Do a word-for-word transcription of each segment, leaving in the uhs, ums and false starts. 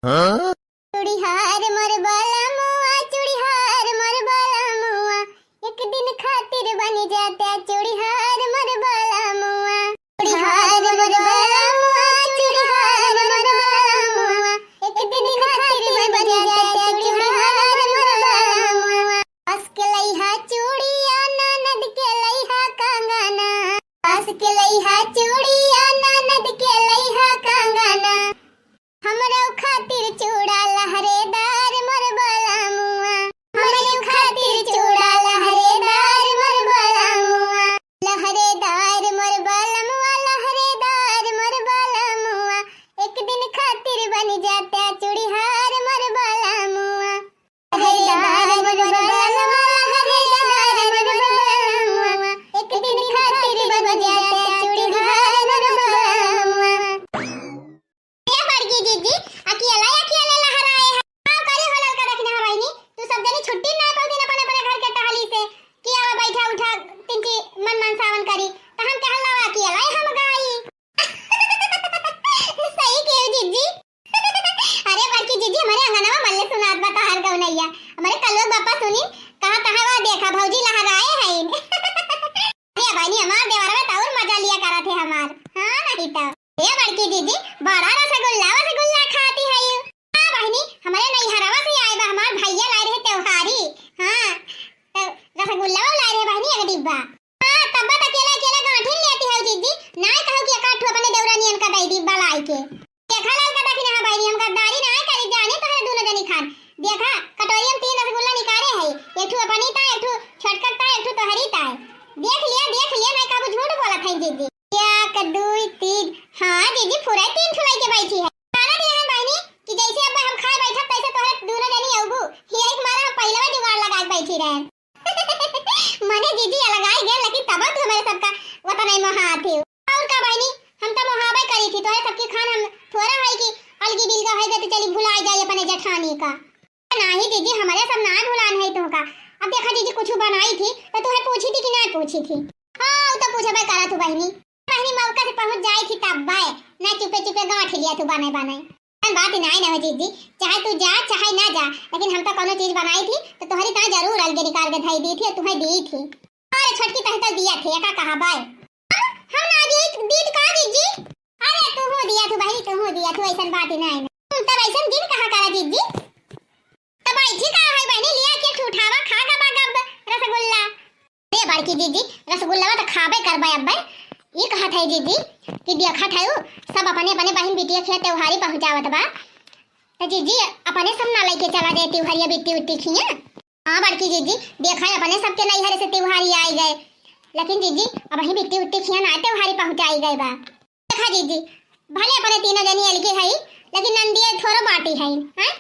हाँ? चूड़ीहार मोर बलमुआ, चूड़ीहार मोर बलमुआ, एक दिन खातिर बन जाता चूड़ीहार मोर बलमुआ। चूड़ीहार मोर बलमुआ, चूड़ीहार मोर बलमुआ, एक दिन खातिर बन जाता चूड़ीहार मोर बलमुआ। सास के लइहा चूड़िया, ननद के लइहा कंगना। सास के लइहा चूड़िया, ननद के लइहा कंगना। हमरो खातिर चूड़ा लहरेदार मोर बलमुआ। हमरो खातिर चूड़ा लहरेदार मोर बलमुआ। लहरेदार मोर बलमुआ, लहरेदार मोर बलमुआ। एक दिन खातिर बन जाता चूड़ीहार मोर बलमुआ। लहरेदार मोर बलमुआ, लहरेदार मोर बलमुआ। एक दिन खातिर बन जाता चूड़ीहार मोर बलमुआ। ए बड़की जीजी, अकेला, अकेला लहराए है। का करे हो ललका दखिनहा बहिनी, तू सब जनी छुट्टी ना पाऊ दिन अपने, अपने घर के टहली से, कि आवा बैठा उठा, तिनकी मन मनसावन करी, त हम कहल लावा अकेला हम गाई। सही केहू जीजी। अरे बड़की जीजी, हमरे अंगनवा मल्ले सुनात बा तहार गौनैया। हमरे कलुआ बापा सुनी, कहा तहावा देखा भौजी लहराए हईन। अरे बहिनी, हमार देवरवा त और मजा लिया करत है हमार। हाँ, नहीं तो। ए बड़की जीजी, बड़ा रसगुल्ला, रसगुल्ला खाती है। हाँ बहिनी, हमरे नैहरवा से आए बा, हमार भैया लाए रहे त्योहारी। हाँ, तो रसगुल्ला लाए रहे बहिनी, एक डिब्बा। हाँ, तब तो अकेला, अकेला गांठिन लेती है जीजी, ना कहो कि एक आध ठो अपने देवरानियन का दे डिब्बा लाई के। देखा ललका दखिनहा बहिनी, हम गद्दारी ना करी जाने तोहरे दोनों जनी खान। देखा, कटोरी में तीन रसगुल्ला निकाले है, एक ठो अपनी ता, एक ठो छोटकर ता, एक ठो तोहरी ता। देख लिया, देख लिया, नहीं कबू झूठ बोलत है जीजी। एक, दुई, तीन। हाँ जीजी, पूरा तीन ठो लेके बैठी है। मानत है बहिनी कि जैसे अब हम खाए बैठब, तैसे तोहरे दोनों जनी अउबू। यही के मारे हम पहले में जुगाड़ लगा के बैठी रहे। मने जीजी अलगाई गए, लेकिन तब तू हमरे सबका वतन में हाथ है। और का बहिनी, हम तो मोहाबे करी थी, तोहरे सबकी खान हम थोड़ा है कि अलगी बिलगा है गए तो चली भुलाई जाए अपने जेठानी का। नाही जीजी, हमरे सब ना भुलान है तुमका। अब देखा जीजी, कुछ बनाई थी तो तुम्हें पूछी थी कि ना पूछी थी? हाँ, वो तो पूछबे करा तू बहिनी। बहिनी मौका से पहुँच जाई थी तब बाय, ना चुपे चुपे गांठ लिया तू बने बने। ऐसन बात ही नाही ना हो जीजी, चाहे तू जा चाहे ना जा, लेकिन हम तो कोनो चीज बनाई थी तो तोहरी ता जरूर अलगे निकाल के धई दी थी और तुम्हें दी थी। अरे छोटकी तही तो दिया थे, का कहा बाय? हम, हम ना दी, दी का जीजी? अरे तू हो दिया तू बहिनी, तू हो दिया तू, ऐसन बात ही नाही ना। हम्म, तब ऐसन दिन कहा करा जीजी? तब ऐसी का है बहिनी, लिया के ठूठावा खा गबा गब रसगुल्ला। अरे बड़की जीजी, रसगुल्ला तो खाबे करबे अब्बे। ये कहत है जीजी कि देखत है उ सब अपने अपने बहिन बिटिया खिया त्योहारी पहुँचावत बा, तो जीजी अपने सब ना लेके चला जाए त्योहारिया बिट्टी उट्टी खिया। हाँ बड़की जीजी, देखा है अपने सबके नैहर से त्योहारी आई गए, लेकिन जीजी अब ही बिट्टी उट्टी खिया ना त्योहारी पहुँचाई गए बा। देखा जीजी, भले अपने तीनों जनी अलगे है, लेकिन नंदिया थोड़ो बाटी है, हैं?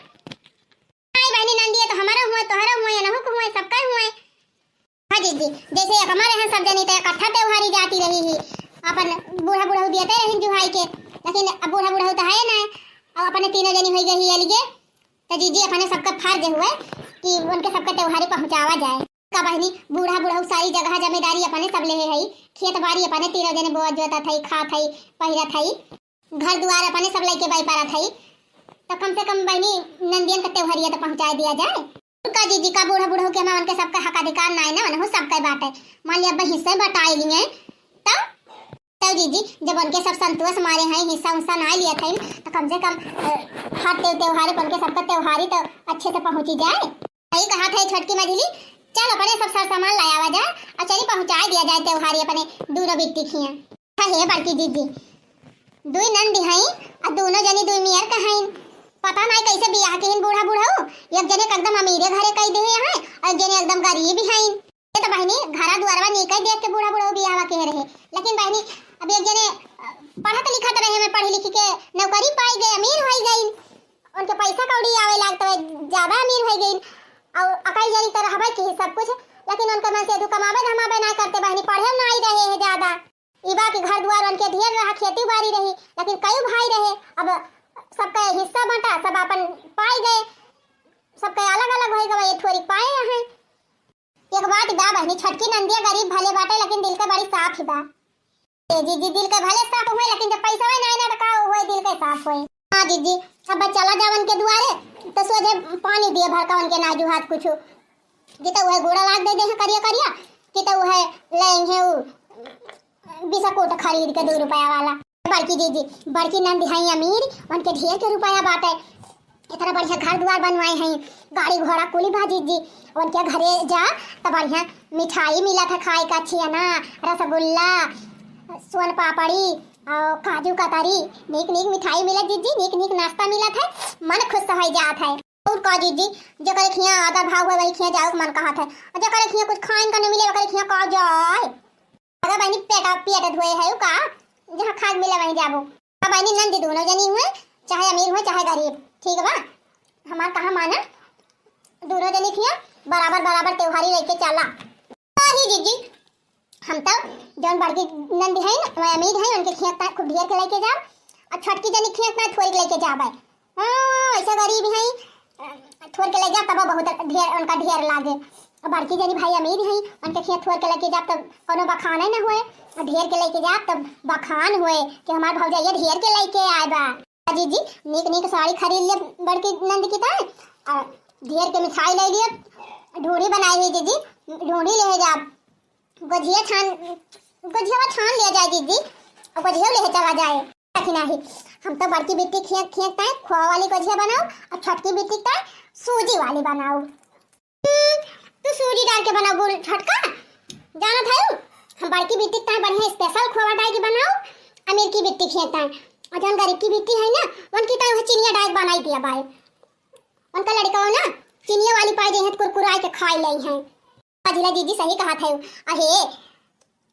आई बहिनी, नंदिया तो हमारा हुआ, तोहरा हुआ, या नहू को हुआ, सबका हुआ। हाँ जीजी, जैसे एक हमारे यहाँ सब जनी तो इकट्ठा त्योहारी जाती रही ही, अपन बूढ़ा बूढ़ा दियते रही जुहाई के, लेकिन अब बूढ़ा बूढ़ा तो है ना, अब अपने तीनों जनी हो गई ही अलगे, तो जीजी अपने सबका फर्ज हुए कि उनके सबका त्योहारी पहुँचावा जाए। का बहिनी, बूढ़ा बूढ़ा सारी जगह जमींदारी अपने सब लेहे है, खेत बाड़ी अपने तीनों जने बोआ जोतत है, खात है, पहिरत है, घर दुआर अपने सब लेके बाई पारत है, तो कम से कम बहिनी नंदियन का त्योहरिया तो पहुँचा दिया जाए। का जीजी का बूढ़ा बूढ़ा के हमार उनके सबका हक अधिकार ना है ना, उनहु सबका बाटे। मान लिया अब हिस्से बटाई लिए, तब, तब जीजी जब उनके सब संतोष मारे हैं, हिस्सा उस्सा ना लिया था, तो कम से कम, अ, हर त्योहार पर उनके सबका त्योहारी तो अच्छे से पहुँची जाए। सही कहा था छोटकी मझली, चल अपने सब सर सामान लायावा जाए और चली पहुँचाई दिया जाए त्योहारी अपने दोनों बिट्टी खिया। हाँ हे बड़की जीजी, दुई नंदी हईं और दोनों जनी दुई मेयर का हईं। पता नाई कैसे बियाह के हईं बूढ़ा बूढ़ऊ, एक जने के एकदम अमीरे घरे कई देहे हैं और एक जने एकदम गरीब हईं। ये तो बहिनी घरा दुआरवा नीके देख के बूढ़ा बूढ़ऊ बियाहवा के रहे, लेकिन बहिनी अब एक जने, अ, पढ़त लिखत रहे, में पढ़ी लिखी के नौकरी पाई गए, अमीर होई गई, उनके पैसा कौड़ी आवे लाग तो ज्यादा अमीर होई गई। और अकई जनी तो रहबे की सब कुछ, लेकिन उनके में से अधू कमाबे धमाबे ना करते बहिनी, पढ़े ना आई रहे हैं ज्यादा। ई बा कि घर दुआर उनके ढेर रहा, खेती बाड़ी रही, लेकिन कई भाई रहे, अब सबका हिस्सा बंटा, सब अपन पाई गए, सबका अलग अलग होई गवा, ये थोड़ी पाए रहे। एक बात बा बहिनी, छोटकी नंदिया गरीब भले बाटे, लेकिन दिल के बड़ी साफ ही बा। ए जीजी, दिल के भले साफ होए, लेकिन जब पैसा होए ना, ना तो का होए, दिल के साफ होए। हाँ जीजी, अब चला जावन के दुआरे, तो सोझे पानी दिए भरका उनके नाजू हाथ कुछ। कि तो वह गोड़ा लाग दे दे हैं करिया करिया, कि तो वह ले हैं उ बिस्कुट खरीद के दो रुपया वाला। बड़की जीजी, बड़की नंद हैं अमीर, उनके ढेर के रुपया बाटे, इतना बढ़िया घर दुआर बनवाए हैं, गाड़ी घोड़ा कुली बा जीजी। उनके घरे जा तो बढ़िया मिठाई मिलत है खाए का, छियाना, रसगुल्ला, सोन पापड़ी और काजू कतरी, नीक नीक मिठाई मिलत जीजी, नीक नीक नाश्ता मिलत है, मन खुश हो जात है। और का जीजी, जेकरे खिया आदर भाव है वही खिया जाओ के मन कहत है, और जेकरे खिया कुछ खाइन का नहीं मिले ओकरे खिया का जाए। अगर बहनी पेट पेट धोए है का, जहाँ खाए मिले वहीं जाबो। अब बहनी नंद दोनों जनी हुए, चाहे अमीर हुए चाहे गरीब, ठीक बा, हमार कहा माना, दोनों जनी खिया बराबर बराबर त्योहारी लेके चला। नहीं जीजी, हम तो जौन बड़की नंद है ना, वह अमीर है, उनके खिया ता खूब ढेर के लेके जाओ, और छोटकी जनी खिया ता थोड़ी के लेके जाबे। हाँ, ऐसे गरीब है, थोड़ के ले जा तब बहुत ढेर, उनका ढेर लागे। और बड़की जनी भाई अमीर है, उनके खिया थोड़ के लेके जा तब कोनो बखाने न होए, और ढेर के लेके जा तब बखान होए कि हमार भौजाइया ढेर के लेके आए बा। जीजी, नीक नीक साड़ी खरीद लिए बड़की नंद की ताई, और ढेर के मिठाई ले लिए, ढूढ़ी बनाई हुई जीजी, ढूढ़ी ले जा, गोझिया छान, गोझिया छान लिया जाए जीजी, और गोझिया ले चला जाए। कि नहीं, हम तो बड़की बिट्टी खिया खिया ताई खोआ वाली गोझिया बनाओ, और छोटकी बिट्टी ताई सूजी वाली बनाओ। हम्म, तू सूजी डाल के बनाओ गुड़ छोटका, जाना था हम बड़की बिट्टी ताई बढ़िया स्पेशल खोआ डाल के बनाओ, अमीर की बिट्टी खिया ताई, और जौन गरीब की बिट्टी है ना, उनकी ताई वह चिनिया डाल के बनाई दिया बाय। उनका लड़का हो ना, चिनिया वाली पाई दे हैं तो कुरकुराई के खाई ले हैं। मझिला जीजी सही कहा था। अहे,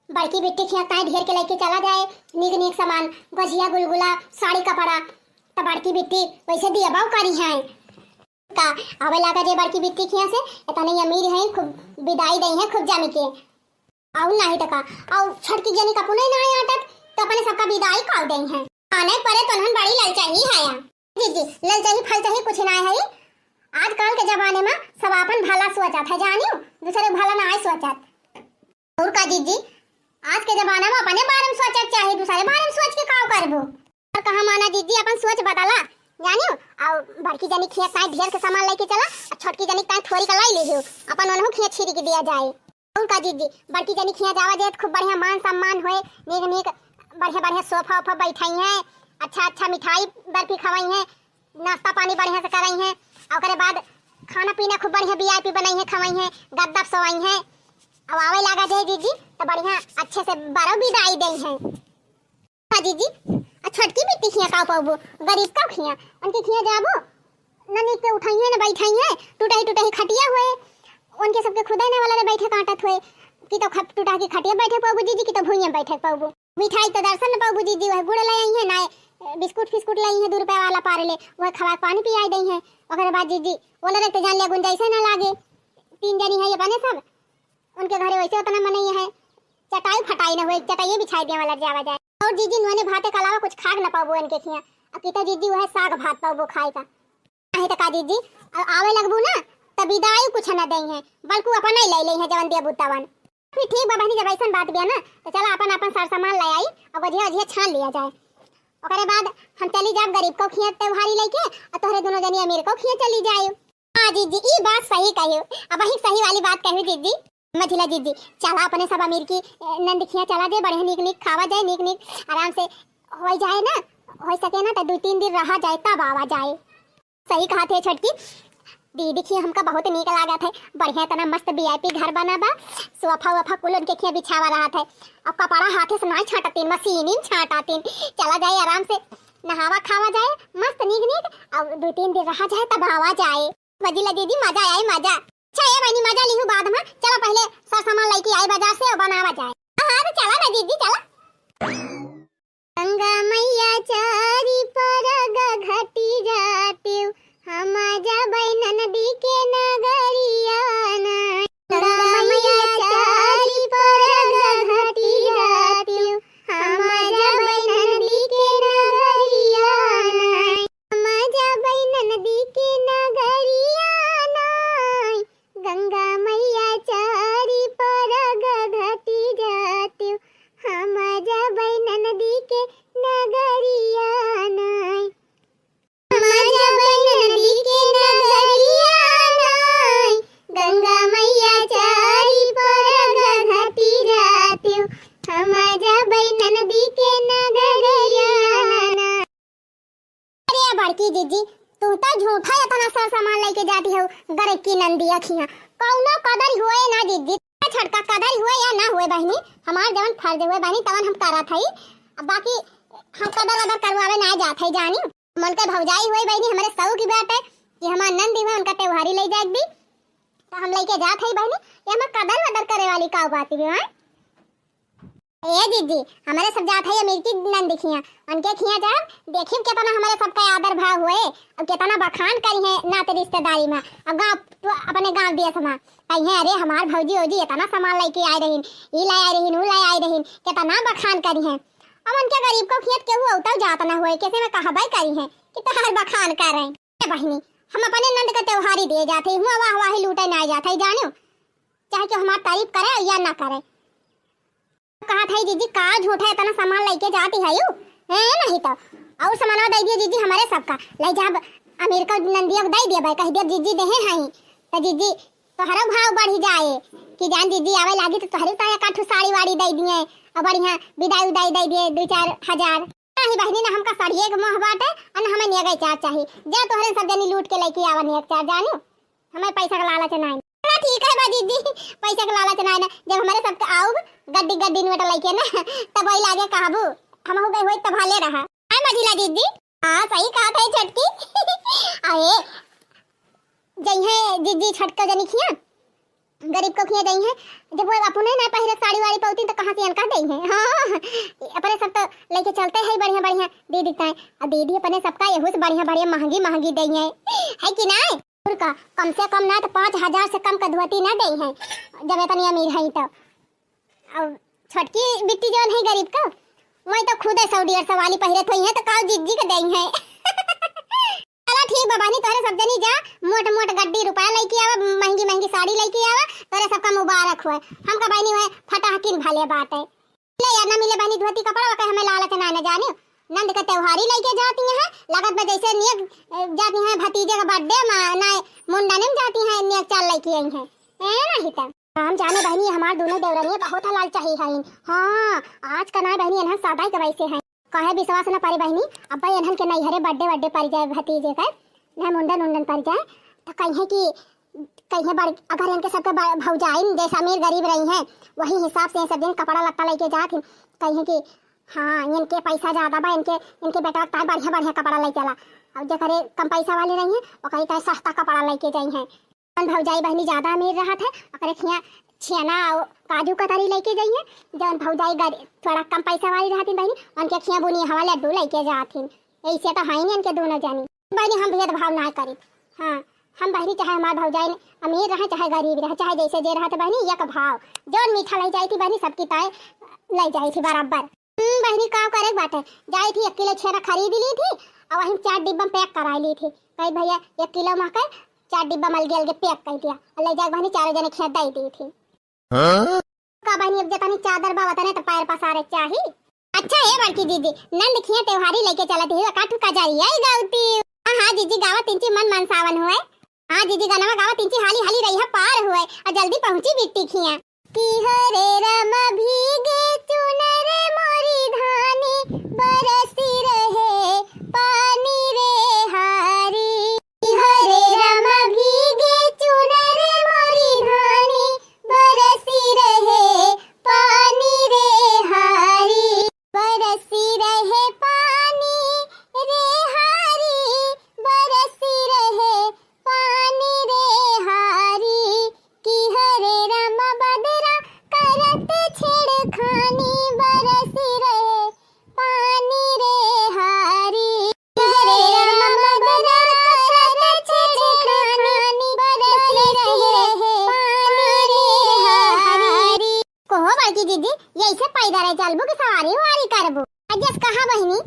बड़की बिट्टी खिया ताई ढेर के लेके चला जाए, नीक नीक सामान, गोझिया, गुलगुला, साड़ी, कपड़ा, तो बड़की बिट्टी वैसे दिया बाऊ करी है। का आवे लागा जे बड़की बिट्टी खिया से, इतने अमीर हैं, खूब बिदाई दई हैं, खूब जामी के। और नहीं तो का, और छोटकी जनी का पुनई ना आटत, तो अपने सबका बिदाई कर दई हैं। आने परे तो उन्हन बड़ी ललचाही है। जीजी, ललचाही फलचाही कुछ ना है। आजकल के जमाने में सब आपन भला सोचत है, जानियो, दूसरे के भला ना आए सोचत। और का जीजी, आज के जमाना में अपने बारे में सोचे के चाही, दूसरे बारे में सोच के का करबो? और कहा माना जीजी, अपन सोच बदला, जानियो, और बड़की जनी खिया ताई ढेर के सामान लेके चला, और छोटकी जनी ताई थोड़ी का लाई ले हो, अपन उन्हों खिया छीरी के दिया जाए। और का जीजी, बड़की जनी खिया जावा जाए तो खूब बढ़िया मान सम्मान होए, नीक नीक बढ़िया बढ़िया सोफा ओफा बैठाई है, अच्छा अच्छा मिठाई बर्फी खवाई है, नाश्ता पानी बढ़िया से कराई हैं, ओकरे बाद खाना पीना खूब बढ़िया वीआईपी बनाई हैं, खवाई हैं, गद्दा सोवाई हैं। अब आवे लागा जे जीजी, तो बढ़िया अच्छे से बरो बिदाई दे हैं। हाँ जीजी, आ छोटकी बिट्टी खिया का पाबो, गरीब का खिया, उनके खिया जाबो, न नीक पे उठाई है, न बैठाई है, टूटा ही टूटा ही खटिया हुए, उनके सबके खुदा ने वाला ने बैठे काटत हुए, कि तो खट-, टूटा की खटिया बैठे पाबो जीजी, कि तो भुइयां बैठे पाबो। मिठाई तो दर्शन न पाऊ जीजी, वह गुड़ ले आई है ना, बिस्कुट फिस्कुट ले आई है, दो रुपया वाला पार्ले, वह खवा के पानी पियाई दई है। ओकरे बाद जीजी, वो लगे तो जान लिया गुंजाइश ना लागे, तीन जनी है ये बने सब, उनके घरे वैसे उतना मनई है, चटाई फटाई ना हुए, चटाइए बिछाई दे वाला जावा जाए। और जीजी, नोने भाते के अलावा कुछ खाक ना पाऊ उनके खिया, अब किता जीजी वह साग भात पाऊ खाए का। नाही त का जीजी, आ-, आवे लगबू ना, त बिदाई कुछ न देई हैं, बल्कु अपने ले लेई हैं जवन देबू तवन। फिर ठीक बा बहनी, जब ऐसन बात बिया ना, त चला अपन अपन सर सामान ले आई और गजिया वजिया छान लिया जाए। ओकरे बाद हम चली जाब गरीब को खिया त्योहारी लेके, और तोहरे दोनों जनी अमीर को खिया चली जाए। हाँ जीजी, ई बात सही कही। अब वही सही वाली बात कही जीजी। मझिला जीजी, चला अपने सब अमीर की, ए, नंद खिया चला जाए, बढ़िया नीक नीक खावा जाए, नीक नीक आराम से हो जाए ना, हो सके ना तो दो तीन दिन रहा जाए तब आवा जाए। सही कहत है छोटकी। दीदी खिया हमका बहुत नीक लागत है, बढ़िया इतना मस्त वीआईपी घर बना बा, सोफा वोफा कुल उनके खिया बिछावा रहत है, और कपड़ा हाथे से नाई छाटतीन, मशीनी में छाटतीन। चला जाए आराम से, नहावा खावा जाए मस्त नीक नीक, और दो तीन दिन रहा जाए तब आवा जाए। मझिला दीदी मजा आई मजा। अच्छा ए बहनी मजा लिहू बाद में, चला पहले सर सामान लेके आई बाजार से और बनावा जाए। हाँ तो चला ना दीदी चला। गंगा मैया चारी परग घटी जातिउ, हम जाबै ननदी के नगरिया ना। गंगा मैया चारी परग घटी जातिउ, हम जाबै ननदी के नगरिया ना। हम जाबै ननदी के नगरिया ना। गंगा मैया चारी परग घटी जातिउ, हम ई जिज्जी, तू तो झूठा एतना सर सामान लइके जाती हउ गरीब की नंदिया खिया। कउनो कदर होए ना जिज्जी, छोटका कदर होए या ना होए बहिनी, हमार जवन फर्ज होए बहिनी तवन हम करत हई। अब बाकी हम कदर वदर करवावे ना जात हई जानी। मन के भौजाई होए बहिनी, हमरे सऊ की बात है कि हमार नंदी हुए उनका त्योहारी लइ जाए दी, तो हम लइके जात हई बहिनी। ये हमार कदर वदर करे वाली का बात भी है? ए जिज्जी, हमरे सब जात है अमीर की नंद खिया, उनके खिया जाब, देखिब केतना हमरे सबका आदर भाव होए, अब केतना बखान करिहैं नाते रिश्तेदारी मा, अब गाँव, अपने गाँव देश मा कहिहैं, "अरे हमार भौजी ओजी एतना सामान लइके आए रहिन, ई लाए आए रहिन, ऊ लाए आए रहिन," केतना बखान करिहैं। अब उनके गरीब को खियत केहू अउतौ जात न होए, कैसे में कहबै करिहैं कि तोहार बखान करैं। ए बहिनी, हम अपने नंद का त्योहारी दिए जात है, हुआ वाह वाही लूटे ना जात है, जानियो, चाहे केहू हमार तारीफ करे या ना करे। कहत हई, "जिज्जी, का झूठा एतना सामान लइके जाती हयू? हैं, नहीं तो। अउर सामानवा दइ दियो जिज्जी हमरे सबका। लइ जाब अमीर का नंदिया को दइ दिया भाई, कहि दिया जिज्जी देहे हई। तो जिज्जी, तोहरो भाव बढ़ी जाए कि जान जिज्जी आवे लागी तो तोहरे ताया काठू साड़ी वाड़ी दइ दिए। अउर बढ़िया बिदाई उदाई दइ दिए दू चार हजार।" नहीं बहिनी, ना हमका साड़िए के मोह बाटे, अउर ना हमें नेगे चार चाही। जा तोहरे सब जनी लूट के लइके आवा नेग चार जानियो। हमें पैसा का लालच नाई। चला ठीक है बा जिज्जी, पैसा का लालच नाई ना। जब हमरे सबके आउब गड्डी गड्डी नोट लइके ना, तब वही लागे कहबू, "हमहू गए होई तब हाले रहा।" आय मझिला जिज्जी। हाँ, सही कहत है छोटकी। अरे, जइहैं जिज्जी छोटका जनी खिया, गरीब को खिया जइहैं। जब वो अपने ना पहिरे साड़ी वाड़ी पौती तो कहाँ से इनका दइहैं? हाँ, अपने सब तो लइके चलते हैं बढ़िया बढ़िया दीदी ताई। अब दीदी अपने सबका एहू से बढ़िया बढ़िया महंगी महंगी दइहैं, है कि नाई? और का, कम से कम ना तो पाँच हजार से कम का धोती ना दइहैं, जब इतनी अमीर है तो। अब छोटकी बिट्टी जौन है गरीब का, वही तो खुद सौ डेढ़ सौ वाली पहिरत होइहैं, तो काऊ जिज्जी के दइहैं। चला ठीक बा बहिनी, तोहरे सब जनी जा, मोट मोट गड्डी रुपया लइके आवा, महंगी महंगी साड़ी लइके आवा, तोहरे सबका मुबारक होए। हमका बहिनी होए फटाहकिन भले बाटे। ले यार, ना मिले बहिनी धोती कपड़ा, ओके हमें लालच ना, ना जानियो। नंद के त्योहारी लइके जाती हैं, लगत बा जैसे नियक, अ, जाती हैं भतीजे के birthday मा, ना मुंडन में जाती हैं, नियक चाल लइके आई हैं। ए, नहीं तो। हम जाने बहिनी, हमार दोनों देवरनिया बहुत लालचाही हईन। हाँ, आज का ना बहिनी, इन्हन सदा के वैसे हैं। कहे विश्वास न परे बहिनी, अब्बा इन्हन के नैहरे birthday वर्डे पड़ जाए भतीजे के, ना मुंडन उंडन पड़ जाए, तो कहिए कि कहिए बड़, अगर इनके सबके ब-, भौजाइन जैसे अमीर गरीब रही हैं, वही हिसाब से सब दिन कपड़ा लत्ता लइके जात हिन। कहिए कि हाँ, इनके पैसा ज्यादा बा, इनके, इनके बेटवा के ताई बढ़िया बढ़िया कपड़ा लइके आला। अब जेकरे कम पैसा वाले रही हैं, ओकरे ताई सस्ता कपड़ा लइके जाई हैं। जौन भौजाई बहिनी ज्यादा अमीर रहत है, ओकरे खिया छेना और काजू कतरी लइके जाई हैं। जौन भौजाई गरी-, थोड़ा कम पैसा वाली रहत है बहिनी, उनके खिया बुनी हवा लड्डू लइके जात हिन। ऐसे तो है नहीं इनके दोनों जनी। बहिनी, हम भेदभाव ना करी। हाँ, हम बहिनी चाहे हमार भौजाई अमीर रहे, चाहे गरीब रहे, चाहे जैसे जे रहे, तो बहिनी, एक भाव। जौन मीठा लइ जाई थी बहिनी, सबकी ताई लइ जाई थी बराबर। हम्म, बहिनी, का करे के बाटे? जाई थी, एक किलो छेना खरीद ली थी और वहीं चार डिब्बा में pack कराई ली थी। कही, "भैया, एक किलो मा के चार डिब्बा में अलगे अलगे pack कर दिया और लइ जाके बहिनी चारों जने खिया दे दी थी।" हाँ? का बहिनी, अब जतनी चादर बा, वतने तो पैर पसारे चाही। अच्छा, ए बड़की दीदी, नंद खिया त्योहारी लइके चलत ही, का ठुका जाई, आई गौती। हाँ, हाँ, जीजी, गावा तिंची मन मनसावन होए। हाँ, जीजी, गनवा गावा तिंची हाली हाली रहिया पार होए, और जल्दी पहुँची बिट्टी खिया। कि हरे राम भीगे चुनर मोरी धानी, बरसी रहे पानी रे हारी। हरे राम भीगे चुनर मोरी धानी, बरसी रहे पानी रे हारी। बरसी रहे पानी रे हारी, बरसी रहे पानी रे हारी। कि हरे राम बदरा करत छेड़खानी, बरसी रहे पानी रे हारी। हरे राम बदरा करत छेड़खानी, बरसी रहे पानी रे हारी। कहो बड़की दीदी, यैसे पैदल चलबू कि सवारी उवारी करबू? अजस कहा बहिनी,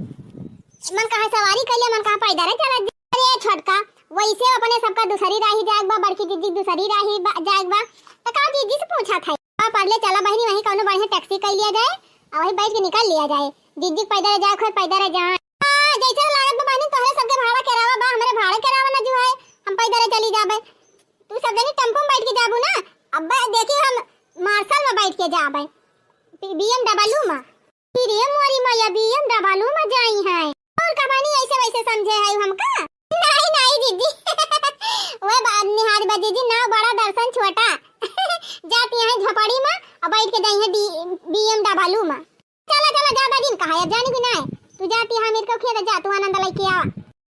मन कहा सवारी कैले, मन कहा पैदल चलत जा। अरे छोटका, वैसे अपने सबका दूसरी राही जाएक बा, बड़की दीदी दूसरी राही बा-, जाएक बा। तो का दीदी से पूछा था? अब पगले चला बहिनी, वहीं कौनो बढ़िया taxi कर लिया जाए और वहीं बैठ के निकल लिया जाए। दीदी के पैदल जाए, खुद पैदल जाए। हाँ, जैसे लागत बा बहिनी, तोहरे सबके भाड़ा केरावा बा, हमरे भाड़ा केरावा ना जो है, हम पैदल चली जाबे। तू सब जनी टेम्पो में बैठ के जाबू ना, अब देखी हम मार्शल में बैठ के जाबे, BMW में। फिर ये मोरी मैया BMW में जाई है। और का बहिनी ऐसे वैसे समझे है हमका? ज्यादा दिन कहा है, अब जानी भी ना है। तू जाती है मेरे को खेत, जा तू आनंद लेके आवा।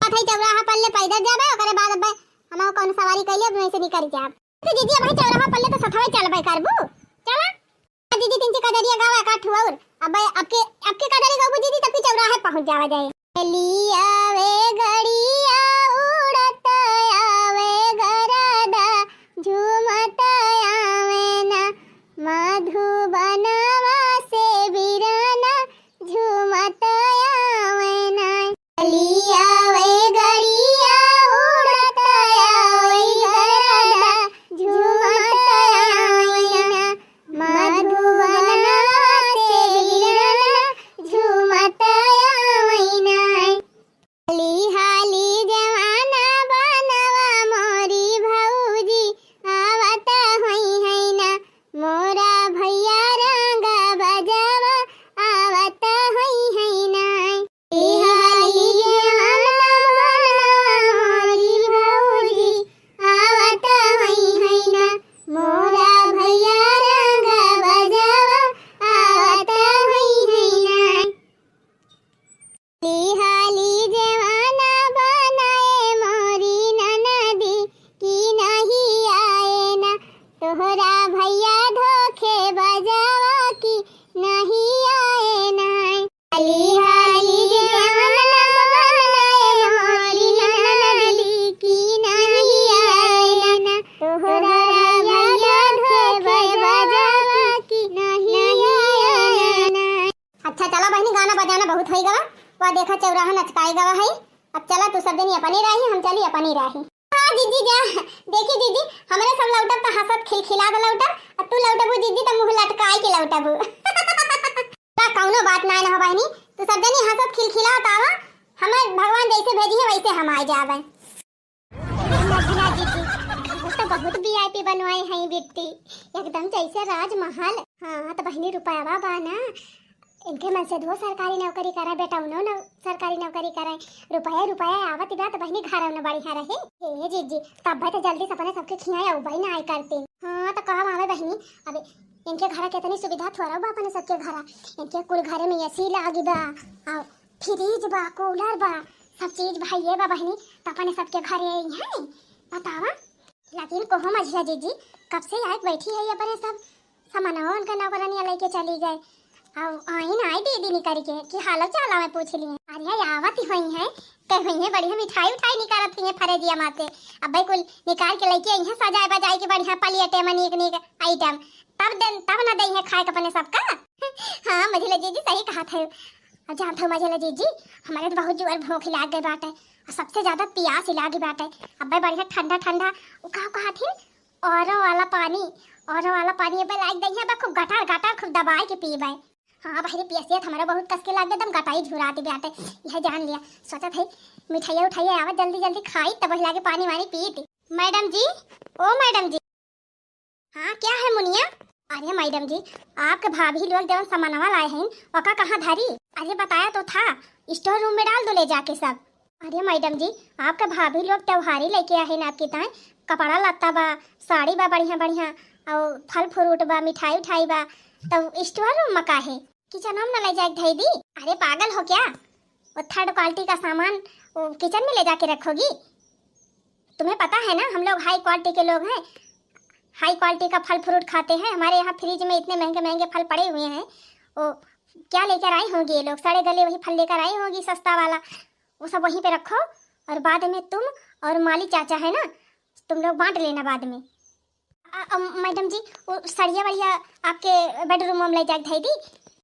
पथई चौराहा पल्ले पैदल जाबे, ओकरे बाद अब हम कौन सवारी कैले, अब वहीं से निकल जाब। तो जीजी, अब चौराहा पल्ले तो सथवे चलबे करबू, चला। जीजी, तीन ची कजरिया गावा का ठुआ और अब, अब के, अब के कजरी गाबू जीजी, तब की चौराहे पहुँच जावा जाए। लिया वे गड़िया उड़त आवे गरदा, झूमत आवे ना मधुबनवा से बिरना, झूमत आवे ना। लिया वे गड़िया उड़त आवे गरदा, झूमत आवे ना मधुबनवा से बिरना, झूमत आवे ना। हाली हाली जवाना बनवा मोरी भौजी आवत होई है ना, मोरा भैया रंग बजावा आवत होई है ना। हाली हाली जवाना बनवा मोरी भौजी आवत होई है ना, मोरा भैया रंग बजावा आवत होई है ना। हाली हाली जवाना बनाए मोरी ननदी की नहीं आए ना, तोहरा भैया धोखे बजावा की नहीं आए ना। हाली हाली जवाना बनाए मोरी ननदी की नहीं आए ना, तोहरा भैया धोखे बजावा की नहीं आए ना। अच्छा चला बहिनी, गाना बजाना बहुत होई गवा, वह देखा चौराहा नचकाई गवा है। अब चला तू सब जनी अपनी राही, हम चली अपनी राही। हाँ जीजी जा, देखी जीजी, हमरे सब लौटब त हंसत खिलखिला के लौटब, अब तू लौटबू जीजी त मुंह लटकाई के लौटबू। बा कौनो बात ना, ना हो बहिनी, तू सब जनी हंसत खिलखिलात आवा, हमें भगवान जैसे भेजी है वैसे हम आ जावे। अरे मझिला जीजी, घर तो बहुत वीआईपी बनवाए हैं बिट्टी, एकदम जैसे राजमहल। हाँ तो बहिनी रुपयावा बा ना, इनके मन से दो सरकारी नौकरी करे, बेटा उन्हों नौ-, सरकारी नौकरी करे, रुपया रुपया आवत बा तो बहिनी घर उन्हें बढ़िया रहे। ए जीजी, तब तो जल्दी से अपने सबके खियाए अउबई ना आए करती। हाँ तो कब आवे बहिनी, अब इनके घर के इतनी सुविधा थोड़ा बा अपने सबके घर, इनके कुल घर में एसी लागी बा, और फ्रिज बा, कूलर बा, सब चीज भइये बा बहिनी, त अपने सबके घरे आई हैं, बतावा। लेकिन कहो मझिया जीजी, कब से आए के बैठी है अपने सब सामानवा उनका नौकरानिया लेके चली गए, अब आई ना आई दीदी निकल के कि हाल चाल में पूछ लिए। अरे आवत ही हुई है, कह हुई है बढ़िया मिठाई उठाई निकालत हुई है फरेजिया माँ से, अब भाई कुल निकाल के लेके आई है सजाए बजाए के बढ़िया प्लेटे में नीक नीक आइटम, तब दे, तब ना दे है खाए के अपने सबका। हाँ मझिला जीजी सही कहा था। अब जानत हो मझिला जीजी, हमारे तो बहुत जोर भूख लाग गए बाटे, और सबसे ज्यादा प्यास ही लागी बाटे। अब्बे बढ़िया ठंडा ठंडा, उ का कहत हिन, आरो वाला पानी, आरो वाला पानी अब्बे लाग दई है, अब्बे खूब गटार गटार खूब दबाए के पीबे। हाँ बहिनी, पियसिया तो हमारा बहुत कस के लागे, एकदम गटाई झुराती बाटे। यह जान लिया, सोचत है मिठाइया उठाइया आवा जल्दी जल्दी खाई, तब वही लागे पानी वानी पीती। मैडम जी, ओ मैडम जी, हाँ, क्या है मुनिया? अरे मैडम जी, आपके भाभी लोग जवन सामानवा लाए हैं, ओका कहाँ धरी? अरे बताया तो था, स्टोर रूम में डाल दो ले जाके सब। अरे मैडम जी, आपके भाभी लोग त्योहारी लेके आए हैं ना आपकी ताई, कपड़ा लत्ता बा, साड़ी बा बढ़िया बढ़िया, और फल फ्रूट बा, मिठाई उठाई बा, तो स्टोर रूम में का है? किचन में ना ले जाके धई दी? अरे पागल हो क्या? वो थर्ड क्वालिटी का सामान वो किचन में ले जाके रखोगी? तुम्हें पता है ना, हम लोग हाई क्वालिटी के लोग हैं, हाई क्वालिटी का फल फ्रूट खाते हैं। हमारे यहाँ फ्रिज में इतने महंगे महंगे फल पड़े हुए हैं, वो क्या लेकर आई होंगी ये लोग, सड़े गले वही फल लेकर आई होंगी सस्ता वाला, वो सब वहीं पे रखो और बाद में तुम और माली चाचा है ना, तुम लोग बांट लेना बाद में। अ, अ, मैडम जी, वो सड़िया वड़िया आपके बेडरूम में ले जाके धई दी?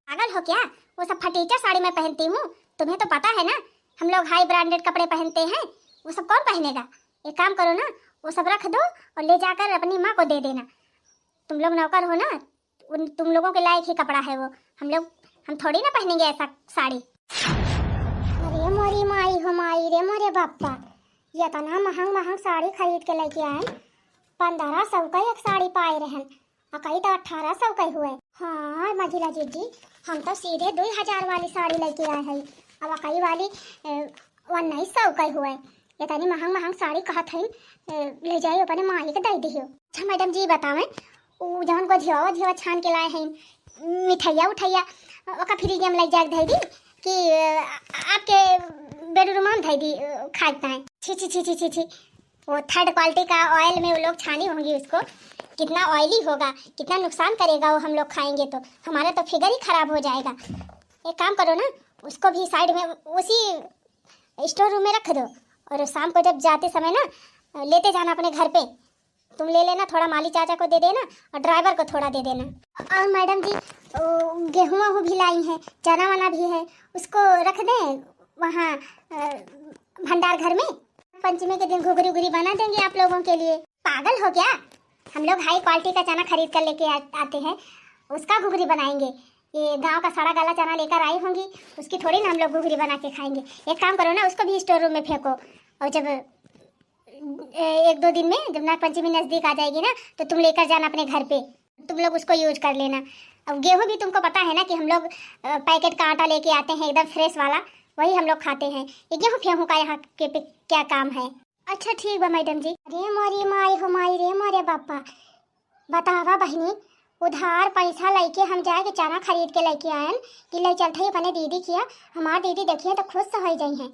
पागल हो क्या? वो सब फटीचर साड़ी मैं पहनती हूँ, तुम्हें तो पता है ना, हम लोग हाई ब्रांडेड कपड़े पहनते हैं, वो सब कौन पहनेगा? एक काम करो ना, वो सब रख दो और ले जाकर अपनी माँ को दे देना। तुम लोग नौकर हो ना, उन, तुम लोगों के लायक ही कपड़ा है वो, हम लोग, हम थोड़ी ना पहनेंगे ऐसा साड़ी। अरे मोरी माई हो माई रे मोरे बाप्पा, ये इतना महंग महंग साड़ी खरीद के लेके आए, पंद्रह सौ का एक साड़ी पाए रहन, अकई तो अठारह सौ के हुए। हाँ मझिला जीजी, हम तो सीधे दो हजार वाली साड़ी लेके आए हैं, अब अकई वाली ए, उन्नीस सौ के हुए। इतनी महंग महंग साड़ी कहत हैं, ए, ले जाइए अपने माई के दे दियो। अच्छा मैडम जी बतावें, उ जवन को झिवा झिवा छान के लाए हैं, मिठाइया उठाइया, ओका फ्रिज में लग जाके धई दी कि अ, आपके बेडरूम में धई दी, अ, खाए ताए। छी, छी, छी, छी, छी, छी। वो थर्ड क्वालिटी का ऑयल में वो लोग छानी होंगी उसको। कितना ऑयली होगा, कितना नुकसान करेगा वो हम लोग खाएंगे तो। हमारा तो फिगर ही खराब हो जाएगा। एक काम करो ना, उसको भी साइड में उसी स्टोर रूम में रख दो, और शाम को जब जाते समय ना लेते जाना अपने घर पे। तुम ले लेना, थोड़ा माली चाचा को दे देना और ड्राइवर को थोड़ा दे देना। और मैडम जी, वो गेहूँ वहूँ भी लाई हैं, चना वना भी है, उसको रख दें वहाँ, अ, भंडार घर में। पंचमी के दिन घुघरी उघरी बना देंगे आप लोगों के लिए। पागल हो क्या? हम लोग हाई क्वालिटी का चना खरीद कर लेके आ-, आते हैं, उसका घुघरी बनाएंगे। ये गांव का सड़ा गला चना लेकर आई होंगी, उसकी थोड़ी ना हम लोग घुघरी बना के खाएंगे। एक काम करो ना, उसको भी स्टोर रूम में फेंको, और जब ए, एक दो दिन में जब नाग पंचमी नजदीक आ जाएगी ना, तो तुम लेकर जाना अपने घर पे, तुम लोग उसको यूज कर लेना। अब गेहूं भी तुमको पता है ना कि हम लोग, अ, पैकेट का आटा लेके आते हैं एकदम फ्रेश वाला, वही हम लोग खाते हैं। ये गेहूं फेहूं का यहाँ के पे क्या काम है? अच्छा ठीक बा मैडम जी। अरे मोरी माई हो माई रे मोरे बापा, बतावा बहिनी, उधार पैसा लइके हम जाए के चना खरीद के लइके आयन कि ले चलत हई अपने दीदी किया। हमार दीदी देखिए तो खुश हो जाई हैं।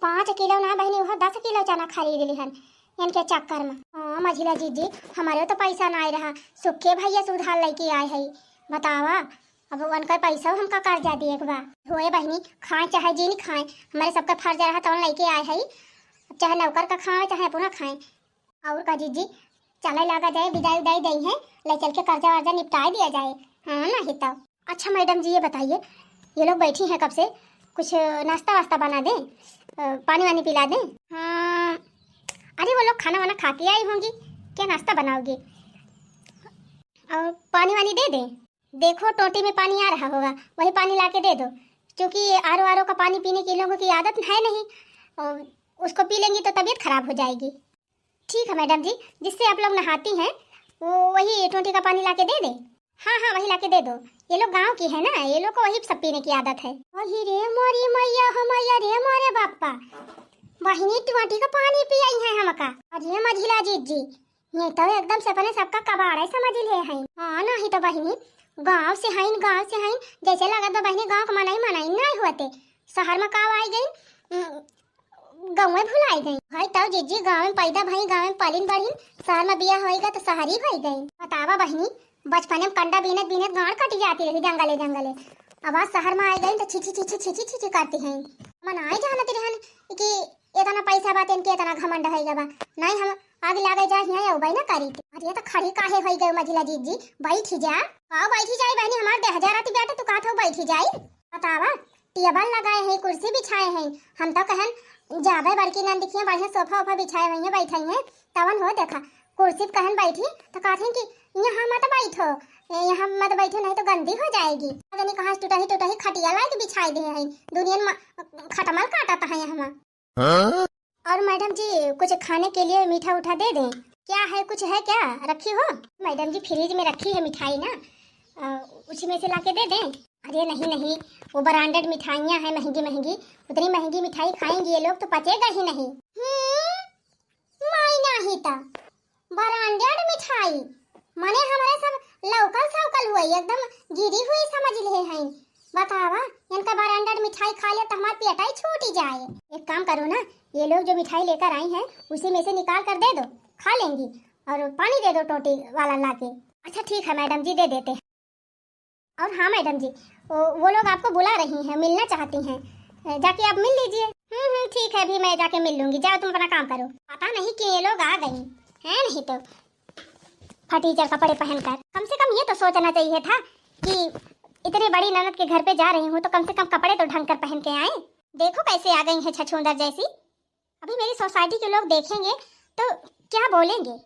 पाँच किलो ना बहिनी, वह दस किलो चना खरीद लिहन इनके चक्कर में। हाँ मझिला जीजी, हमारे तो पैसा ना आए रहा, सुखे भैया से उधार लइके आए है। बतावा, अब उनका पैसा हमका कर्जा दिए के बा। होए बहिनी, खाए चाहे जिन खाए, हमारे सबका फर्ज रहा तवन लइके आए है। अब चाहे नौकर का खाए चाहे अपना खाए। और का जीजी, चले लागा जाए, विदाई उदाई दई है, ले चल के कर्जा वर्जा निपटाए दिया जाए। हाँ, नहीं तो। अच्छा मैडम जी, ये बताइए, ये लोग बैठी हैं कब से, कुछ नाश्ता वास्ता बना दें, अ, पानी वानी पिला दें? हाँ, अरे वो लोग खाना वाना खा के आई होंगी, क्या नाश्ता बनाओगी? और पानी वानी दे दें? देखो टोटी में पानी आ रहा होगा, वही पानी ला के दे दो, क्योंकि आर ओ, आर ओ का पानी पीने की इन लोगों की आदत है नहीं, और उसको पी लेंगी तो तबीयत खराब हो जाएगी। ठीक है मैडम जी, जिससे आप लोग नहाती हैं, वो वही टोटी का पानी लाके दे दे। हाँ हाँ, वही लाके दे दो। ये लोग गांव की है ना, ये लोग को वही सब पीने की आदत है। अरे रे मोरी मैया हो मैया रे मोरे बापा, बहिनी टोटी का पानी पियाई है हमका। अरे मझिला जीजी, ये तो एकदम से अपने सबका कबाड़े समझ ले हैं। हाँ नहीं तो बहिनी, गांव से हैं, गांव से हैं, जैसे लगत बा बहिनी गांव का मनई मनई नहीं होते, शहर में का आई गई, गाँवे भुलाई गई। भाई तब जीजी गाँव में पैदा भई, गाँव में पालिन बढ़िन, शहर में बियाह होइगा तो शहरी होई गई। बतावा बहिनी, बचपने में कंडा बीनत बीनत गाँड़ कटी जाती रही जंगले जंगले। अब आज शहर में आई गई तो छिछी छिछी छिछी छिछी करती हैं। मन आए जानत रहन कि इतना पैसा बात इनके इतना घमंड होइगा बा। नहीं हम आग लागे जा हिया या उबई ना करी। अरे तो खड़ी काहे होई गई मझिला जीजी, बैठी जा। का बैठी जाई बहिनी, हमार देह हजार राती बेटा तू कहत हो बैठी जाई। बतावा, टेबल लगाए हैं, कुर्सी बिछाए हैं। हम तो कहन जाबे बड़की नंद किया बढ़िया सोफा वोफा बिछाए हुई हैं, बैठे हैं। तवन हो देखा, कुर्सी पे कहन बैठी तो कहत हैं कि यहाँ मत बैठो, ए, यहाँ मत बैठो नहीं तो गंदी हो जाएगी। पता नहीं कहाँ से टुटही टुटही खटिया लाइके बिछाए दिए हैं। दुनिया में खटमल काटत है यहाँ। हाँ? और मैडम जी, कुछ खाने के लिए मीठा उठा दे दें? क्या है, कुछ है क्या? रखी हो? मैडम जी, फ्रिज में रखी है मिठाई ना, अ, उसी में से लाके दे दें? अरे नहीं, नहीं, वो ब्रांडेड मिठाइयाँ हैं महंगी महंगी, उतनी महंगी मिठाई खाएंगी ये लोग तो पचेगा ही नहीं। हम्म, माई नाही ता। ब्रांडेड मिठाई, मने हमरे सब लौकल सौकल हुए, एकदम गिरी हुई समझ ले हैं। बतावा, इनका ब्रांडेड मिठाई खा ले तो हमार पेट ही छूटी जाए। एक काम करो ना, ये लोग जो मिठाई लेकर आई हैं, उसी में से निकाल कर दे दो, खा लेंगी, और पानी दे दो टोटी वाला लाके। अच्छा ठीक है मैडम जी, दे देते हैं। और हाँ मैडम जी, वो, वो लोग आपको बुला रही हैं, मिलना चाहती हैं, अ, जाके आप मिल लीजिए। हम्म हम्म, ठीक है, अभी मैं जाके मिल लूंगी, जाओ तुम अपना काम करो। पता नहीं क्यों ये लोग आ गई हैं, नहीं तो फटीचर कपड़े पहनकर। कम से कम ये तो सोचना चाहिए था कि इतनी बड़ी ननद के घर पे जा रही हूँ तो कम से कम कपड़े तो ढंग कर पहन के आए। देखो कैसे आ गई हैं छछूंदर जैसी। अभी मेरी सोसाइटी के लोग देखेंगे तो क्या बोलेंगे।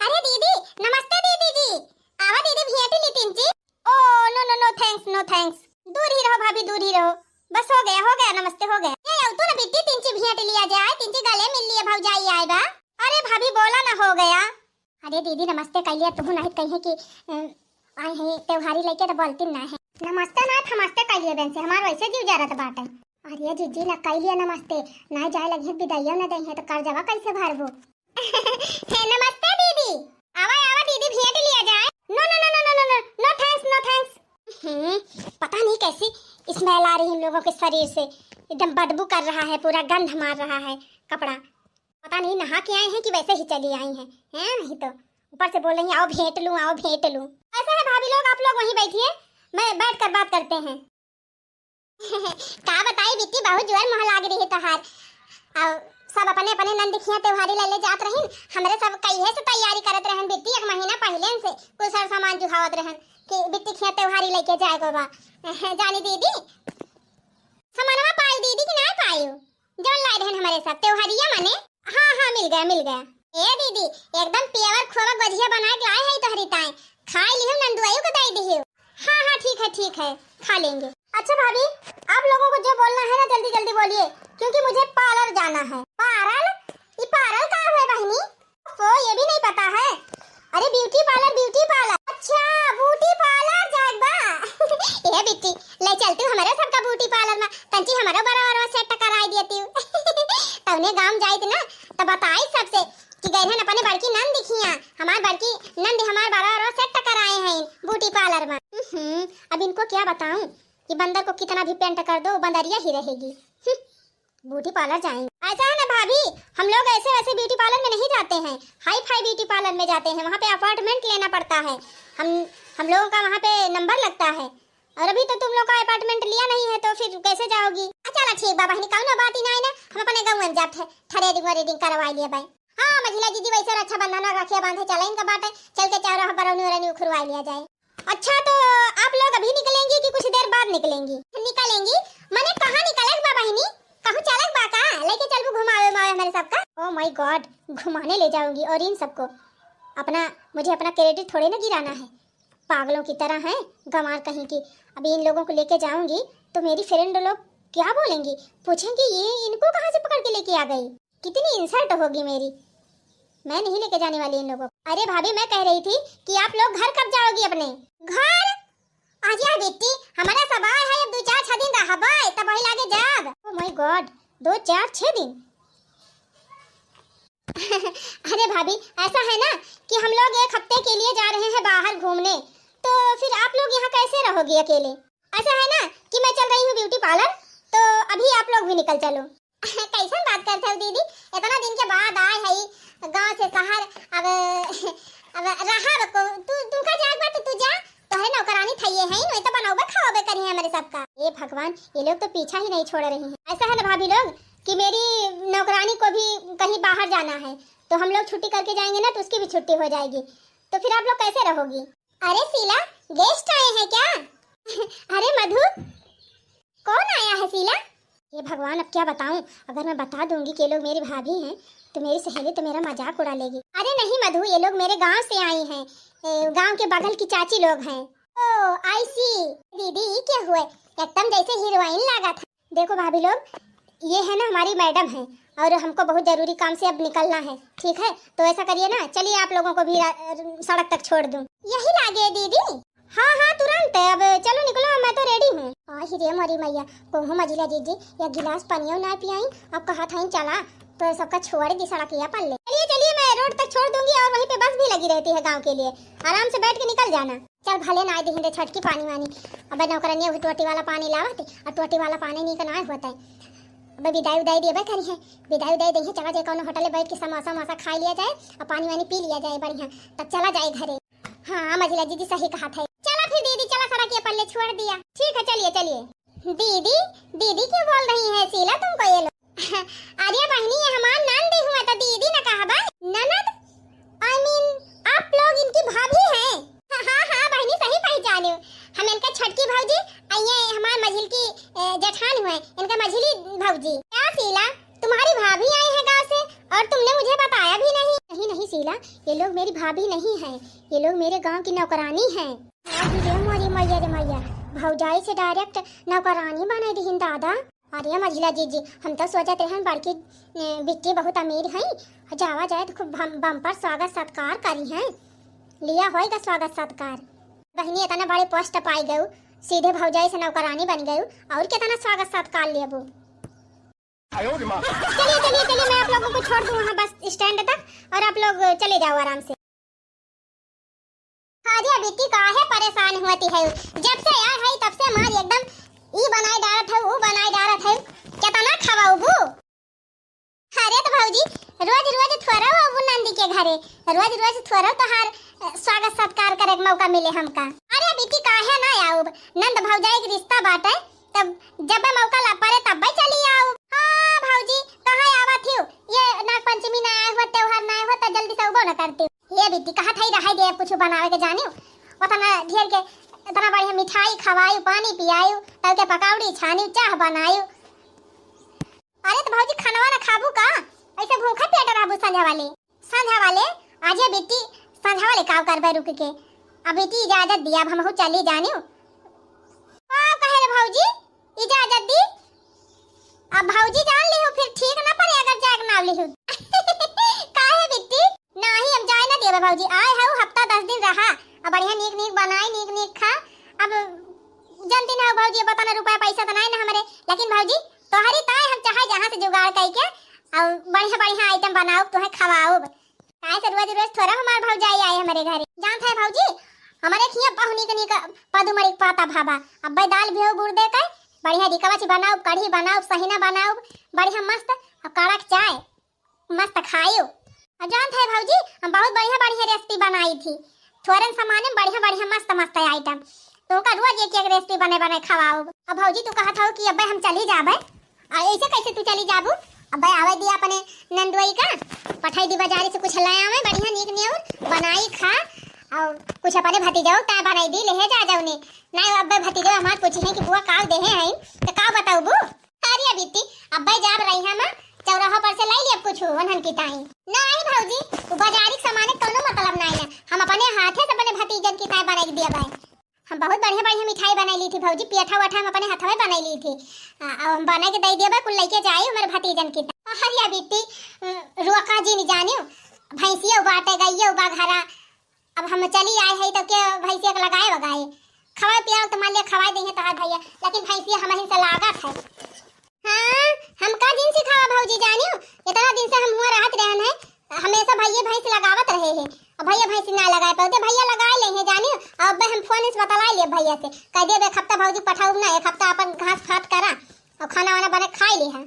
अरे दीदी, नमस्ते दीदी जी। आवा दीदी, भेंट ली तीन जी। ओ, no, no, no thanks, no thanks। दूर ही रहो भाभी, दूर ही रहो। बस हो गया, हो गया, नमस्ते हो गया। ये आओ तो ना बिट्टी, तीन जी भेंट लिया जाए, तीन जी गले मिल लिए, भौजाई आए बा। अरे भाभी बोला ना, हो गया। अरे दीदी नमस्ते कह लिया, तुहू नहीं कहे कि, अ, आए हैं त्योहारी लेके तो बोलती ना है। नमस्ते ना फमस्ते कह लिया बेन से, हमार वैसे जीव जरत बाटे। अरे जीजी ना कह लिया नमस्ते, ना जाए लगी है विदाइयो ना दे है तो कर्जवा कैसे भरबो? हे नमस्ते दीदी। आवा आवा दीदी, भेंट लिया जाए। No, no, no, no thanks, no thanks। हम्म, पता नहीं कैसी smell आ रही है इन लोगों के शरीर से, एकदम बदबू कर रहा है, पूरा गंध मार रहा है कपड़ा। पता नहीं नहा के आई हैं कि वैसे ही चली आई हैं, हैं? नहीं तो ऊपर से बोल रही हैं, "आओ भेंट लूं, आओ भेंट लूं।" ऐसा है भाभी लोग, आप लोग वहीं बैठिए, मैं बैठ कर बात करते हैं। का बताई बिट्टी, बहुत जोर मोह लाग रही तोहार। अब सब अपने अपने नंद खिया त्योहारी ले ले जात रहिन, हमरे सब कहिए से तैयारी करत रहन बिट्टी, एक महीना पहले से कुल सर सामान जुहावत रहन कि बिट्टी खिया त्योहारी लेके जाए को बा। जानी दीदी, सामानवा पाई दीदी कि ना पाई? जौन लाए रहन हमरे सब त्योहारिया मने। हाँ, हाँ, मिल गया, मिल गया। ए दीदी, एकदम pure खोवा गोझिया बना के लाए है तोहरी ताई। खाई लिहो, नंदुआइयो के दे दिहो। हाँ, हाँ, ठीक है, ठीक है, खा लेंगे। अच्छा भाभी, आप लोगों को जो बोलना है ना, जल्दी जल्दी बोलिए, क्योंकि मुझे parlour जाना है। Parlour? ई parlour का हुए बहिनी? ओफो, ये भी नहीं पता है? अरे beauty parlour, beauty parlour। अच्छा, beauty parlour जाएक बा। ए बिट्टी, ले चलती हमारे सबका beauty parlour में, तंची हमारो बराबर set कराई देती। तौने गांव जाइत ना, तो बताई सबसे कि गए रहन अपने बड़की नंद खिया, हमार बड़की नंद हमार बराबर set कराए हैं beauty parlour में। हम्म, अब इनको क्या बताऊं कि बंदर को कितना भी paint कर दो, बंदरिया ही रहेगी। हम्म। Beauty parlour जाएंगे। ऐसा है ना भाभी, हम लोग ऐसे वैसे beauty parlour में नहीं जाते हैं, hi-fi beauty parlour में जाते हैं, वहाँ पे appointment लेना पड़ता है। हम हम लोगों का वहाँ पे number लगता है, और अभी तो तुम लोग का appointment लिया नहीं है, तो फिर कैसे जाओगी? अच्छा, चला ठीक बा बहिनी, कौनो बात ही नहीं ना, हम अपने गाँव में जाते हैं, threading वेडिंग करवा लिए भाई। हाँ मझिला दीदी, वैसे रक्षाबंधन और रखिया बांधे चला इनका बाटे, चल के चारों बरौनी वरौनी उखरवा लिया जाए। अच्छा, तो आप लोग अभी निकलेंगी कि कुछ देर बाद निकलेंगी? निकलेंगी? मने कहाँ निकलेक बा बहिनी? कहूँ चलेक बा का? लेके चलबू घुमावे उमावे हमारे सबका? Oh my God, घुमाने ले जाऊंगी और इन सबको। अपना, मुझे अपना credit थोड़े ना गिराना है। पागलों की तरह हैं गंवार कहीं की। अभी इन लोगों को लेके जाऊंगी तो मेरी friend लोग क्या बोलेंगी, पूछेंगी ये इनको कहाँ से पकड़ के लेके आ गई। कितनी insult होगी मेरी। मैं नहीं लेके जाने वाली इन लोगों को। अरे भाभी, मैं कह रही थी कि आप लोग घर कब जाओगी अपने? घर? आज यार बिट्टी, हमारा सब आए है, अब दो चार छह दिन रहबे, तब वही लागे जाब। Oh my God, दो चार छह दिन? अरे भाभी, ऐसा है ना कि हम लोग एक हफ्ते के लिए जा रहे हैं बाहर घूमने, तो फिर आप लोग यहाँ कैसे रहोगी अकेले? ऐसा है ना कि मैं चल रही हूँ beauty parlour, तो अभी आप लोग भी निकल चलो। कैसन बात करत हो दीदी, इतना दिन के बाद आए है गाँव से शहर, अब अब रहब को तू, तुमका जाएक बा तो तू जा, तोहरे नौकरानी थइये है, वही तो बनौबे खवाबे करी है हमारे सबका। हे भगवान, ये लोग तो पीछा ही नहीं छोड़ रही हैं। ऐसा है ना भाभी लोग कि मेरी नौकरानी को भी कहीं बाहर जाना है, तो हम लोग छुट्टी करके जाएंगे ना, तो उसकी भी छुट्टी हो जाएगी, तो फिर आप लोग कैसे रहोगी? अरे शीला, guest आए हैं क्या? अरे मधु, कौन आया है शीला? हे भगवान, अब क्या बताऊं, अगर मैं बता दूंगी कि ये लोग मेरी भाभी हैं तो मेरी सहेली तो मेरा मजाक उड़ा लेगी। अरे नहीं मधु, ये लोग मेरे गांव से आई हैं, ए, गांव के बगल की चाची लोग हैं। Oh, I see। दीदी, ये क्या हुआ? एकदम जैसे हीरोइन लगा था। देखो भाभी लोग, ये है ना हमारी मैडम है और हमको बहुत जरूरी काम से अब निकलना है, ठीक है? तो ऐसा करिए ना, चलिए आप लोगों को भी रा-, सड़क तक छोड़ दूं। यही लागे दीदी? हाँ, हाँ, तुरंत, अब चलो निकलो, मैं तो ready हूँ। आही रे मोरी मैया, कोहू मझिला जीजी, या गिलास पनियो ना पियाई, अब कहा था चला, तो सबका छोड़ दी सड़किया पर ले। चलिए, चलिए, मैं रोड तक छोड़ दूंगी और वहीं पे बस भी लगी रहती है गाँव के लिए, आराम से बैठ के निकल जाना। चल भले ना दिहिन रे छटकी पानी वानी, अब नौकरनिया हुई टोटी वाला पानी लावत, और टोटी वाला पानी नीक ना होता है। अब विदाई उदाई देबे करी है, विदाई उदाई दे, चला जाए कौनो होटल बैठ के समोसा वमोसा खा लिया जाए और पानी वानी पी लिया जाए बढ़िया, तब चला जाए घरे। हाँ, मझिला दीदी सही कहा था। चला फिर दीदी, चला सड़किया पर ले छोड़ दिया। ठीक है, चलिए, चलिए। दीदी, दीदी क्यों बोल रही है शीला तुमको ये लोग? अरे बहनी, ये हमार नंद हुआ तो दीदी न कहबा, ननद, I mean, आप लोग इनकी भाभी हैं। हाँ, हाँ, हाँ बहनी, सही पहचाने हो, हम इनका छटकी भौजी, और ये हमार मझिल की, ए, जेठान हुए, इनका मझिली भौजी। क्या शीला, तुम्हारी भाभी आई है गांव से और तुमने मुझे बताया भी नहीं। नहीं, नहीं शीला, ये लोग मेरी भाभी नहीं है, ये लोग मेरे गांव की नौकरानी हैं। अरे रे मोरी मैया रे मैया, भौजाई से direct नौकरानी बनाई दिहिन दादा। अरे मझिला जीजी, हम तो सोचत रहन बड़की, ए, बिट्टी बहुत अमीर हैं, जावा जाए तो खूब बम-, bumper स्वागत सत्कार करी हैं। लिया होएगा स्वागत सत्कार। बहनी इतना बड़े post पाई गयू, सीधे भौजाई से नौकरानी बन गयू, और कितना स्वागत सत्कार लेबू? चलिए, चलिए, चलिए, मैं आप लोगों को छोड़ दूँ वहाँ बस stand तक और आप लोग चले जाओ आराम से। हाँ, अरे बिट्टी, काहे परेशान होती है? जब से आए है तब से मार एकदम ई बनाए डारत है, ऊ बनाए डारत है। केतना खवाउबू? अरे तो भौजी, रोज रोज थोड़ा आउब नंदी के घरे, रोज रोज थोड़ा तोहार, अ, स्वागत सत्कार करे के मौका मिले हमका। अरे बिट्टी, काहे ना आउब? नंद भौजाई के रिश्ता बाटे, तब जब मौका ला पड़े तब चली आउब। हाँ भौजी, कहाँ आवत हियो? ये नाग पंचमी ना आए हो, त्योहार ना आए हो, तो जल्दी से उबो न करती। ये बिट्टी, कहा था ही रहाई दे, कुछ बनावे के जानियो, उतना ढेर के, इतना बढ़िया मिठाई खवाई, पानी पियाई, तब के पकौड़ी छानी, चाह बनाई। अरे तो भौजी, खानवा ना खाबू का? ऐसे भूखा पेट रहबू संझा वाले? संझा वाले? अरे बिट्टी, संझा वाले काव करबे रुक के? अब बिट्टी इजाजत दिया, अब हमहू चली जानियो। का कहे रे भौजी, इजाजत दी? अब भौजी जान लिहू, फिर ठीक ना पड़े अगर जाग ना लिहू। काहे बिट्टी? नाही, हम जाए ना देबे भौजी, आए हऊ हफ्ता दस दिन रहा, अब बढ़िया नीक नीक बनाई, नीक नीक खा। अब जनती ना हो भौजी, अब उतना रुपया पैसा तो नाही ना हमरे, लेकिन भौजी तोहरी ताए हम चाहे जहाँ से जुगाड़ करके और बढ़िया बढ़िया आइटम बनाउब, तोहे खवाउब। काहे से रोज रोज थोड़ा हमार भौजाई आए हमरे घरे। जानत है भौजी, हमरे खिया बहु नीक नीक पदुमरी के पाता भाबा, अब्बे दाल भी हो गुड़ दे के, बढ़िया रिकवच बनाउब, कढ़ी बनाउब, सहिना बनाउब, बढ़िया मस्त, और कड़क चाय, मस्त खाइयो। और जानत है भौजी, हम बहुत बढ़िया बढ़िया रेसिपी बनाई थी, थोड़न सामाने में बढ़िया बढ़िया मस्त मस्त आइटम, तो ओका रोज एक एक रेसिपी बने बने खवाउब। अब भौजी तू कहत हो कि अब्बे हम चली जाबे, आ ऐसे कैसे तू चली जाबू? अब्बे आवे दिया अपने नंदोई का, पठाई दी बाजारी से कुछ ले आवे बढ़िया नीक नेउर, बनाई खा, और कुछ अपने भतीजो का बनाई दी, लेहे जा जाऊ ने। नहीं अब्बे भतीजो हमार पूछी है कि बुआ काव देहे है, तो का बताउबू? अरे बिट्टी, अब्बे जाब रही हम चौराहा पर से लाई लिया कुछ वनहन की ताई। नहीं भौजी, वो बाजारी के सामान के कौनो मतलब नहीं है, हम अपने हाथे से अपने भतीजन की ताई बनाई दिया भाई। हम बहुत बढ़िया बढ़िया मिठाई बनाई ली थी भौजी, पेठा वेठा हम अपने हथवे बनाई ली थी। आ, अब हम बना के दे दिया भाई, कुल लेके जाए हमारे भतीजन की ताई। अरे बिट्टी, अ, रोका जी नहीं जानियो, भैंसिया बाटे गइया बा घरा, अब हम चली आए है तो के भैंसिया के लगाए बगाए? खवाए पियाओ तो मान लिया खवाए देंगे तोहार भैया, लेकिन भैंसिया हमहिन से लागत है। हाँ, हम का दिन सिखावा भौजी जानियो, इतना दिन से हम हुआ रहत रहन है, हमेशा भैया भैंस लगावत रहे हैं, अब भैया भैंस ना लगाए पाते, भैया लगाए ले हैं जानियो। अब हम फोन से बतला लिए भैया से, कह देब एक हफ्ता भौजी पठाऊ ना, एक हफ्ता अपन घास फात करा और खाना वाना बना खाई ले है।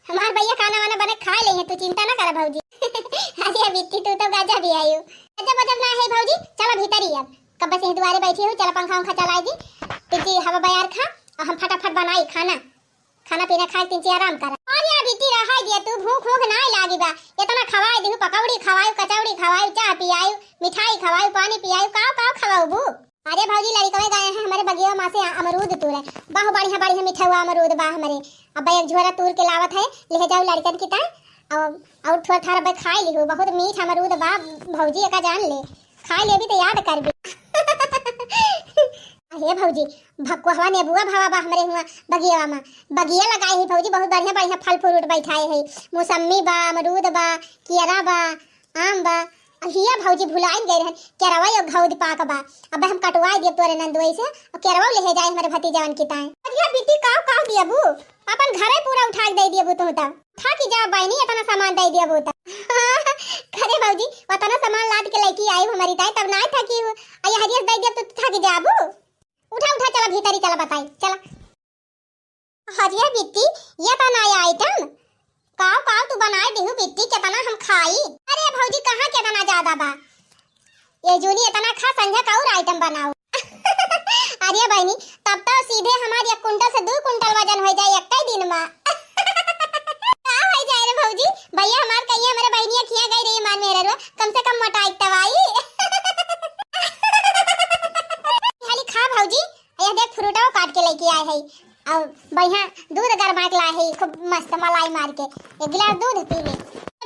हमार भैया खाना वाना बना खाई ले हैं, तू चिंता ना कर भौजी। अरे बिट्टी, तू तो गजब ही आयु। गजब वजब ना है भौजी, चला भीतर ही अब, कब से दुआरे बैठी हूँ, चला पंखा उंखा चलाई दी, तिची हवा बयार खा, और हम फटाफट बनाई खाना, खाना पीना खाए तिची आराम करा। अरे बिट्टी रहाई दिया, तू भूख भूख ना लागी बा, इतना खवाई दिहू, पकौड़ी खवाई, कचौड़ी खवाई, चाह पियाई, मिठाई खवाई, पानी पियाई, काव काव खवाऊ बू? अरे भौजी, लड़कवे गए हैं हमारे बगिया मा से अमरूद तूरे, बहुत बढ़िया बढ़िया मिठवा अमरूद बा हमारे। अब एक झोरा तूर के लावत है, ले जाओ लड़कन की ताई, और, और थोड़ा थोड़ा बे खाई लिहू, बहुत मीठ अमरूद बा भौजी, एका जान ले, खाई लेबी तो याद करबी। अरे भौजी, भकुआ नेबुआ भावा बा हमरे हुआ बगिया मा, बगिया लगाए है भौजी, बहुत बढ़िया बढ़िया फल फ्रूट बैठाए है, मौसम्मी बा, अमरूद बा, केरा बा, आम बा। अहिया भौजी भुलाइन गए रहन, केरवा यो घौद पाक बा। अब हम कटवाए दियब तोरे नंदोई से, और केरवा ले जाए हमारे भतीजवन की ताई। अहिया बिट्टी काव काव दियबू, अपन घरे पूरा उठा के दे दियबू तू तो। थाकी जा बहनी, इतना सामान दे दियबू तो। अरे भौजी, उतना सामान लाद के लेके आई हमारी ताई, तब ना थाकी हो। अहिया हरियस दे दियब तो थाकी जाबू। उठा उठा चला भीतरी चला बताई, चला। अरे बिट्टी, ये तो नया आइटम। काव काव तू बनाए दिहू बिट्टी, कितना हम खाई? अरे भौजी, कहाँ कितना ज्यादा बा? ये जूनी इतना खा, संझा का और आइटम बनाओ। अरे बहनी, तब तो सीधे हमार एक कुंटल से दो कुंटल वजन हो जाए एक ही दिन में। का हो जाए रे भौजी? भैया हमार कहिए हमारे बहनिया खिया गई रही मान मेहररुआ, कम से कम मोटाई तवाई। खाली खा भौजी, यह देख फ्रूटो काट के लेके आए है। और बढ़िया दूध गरमा के लाए है, खूब मस्त मलाई मार के एक गिलास दूध पी ले।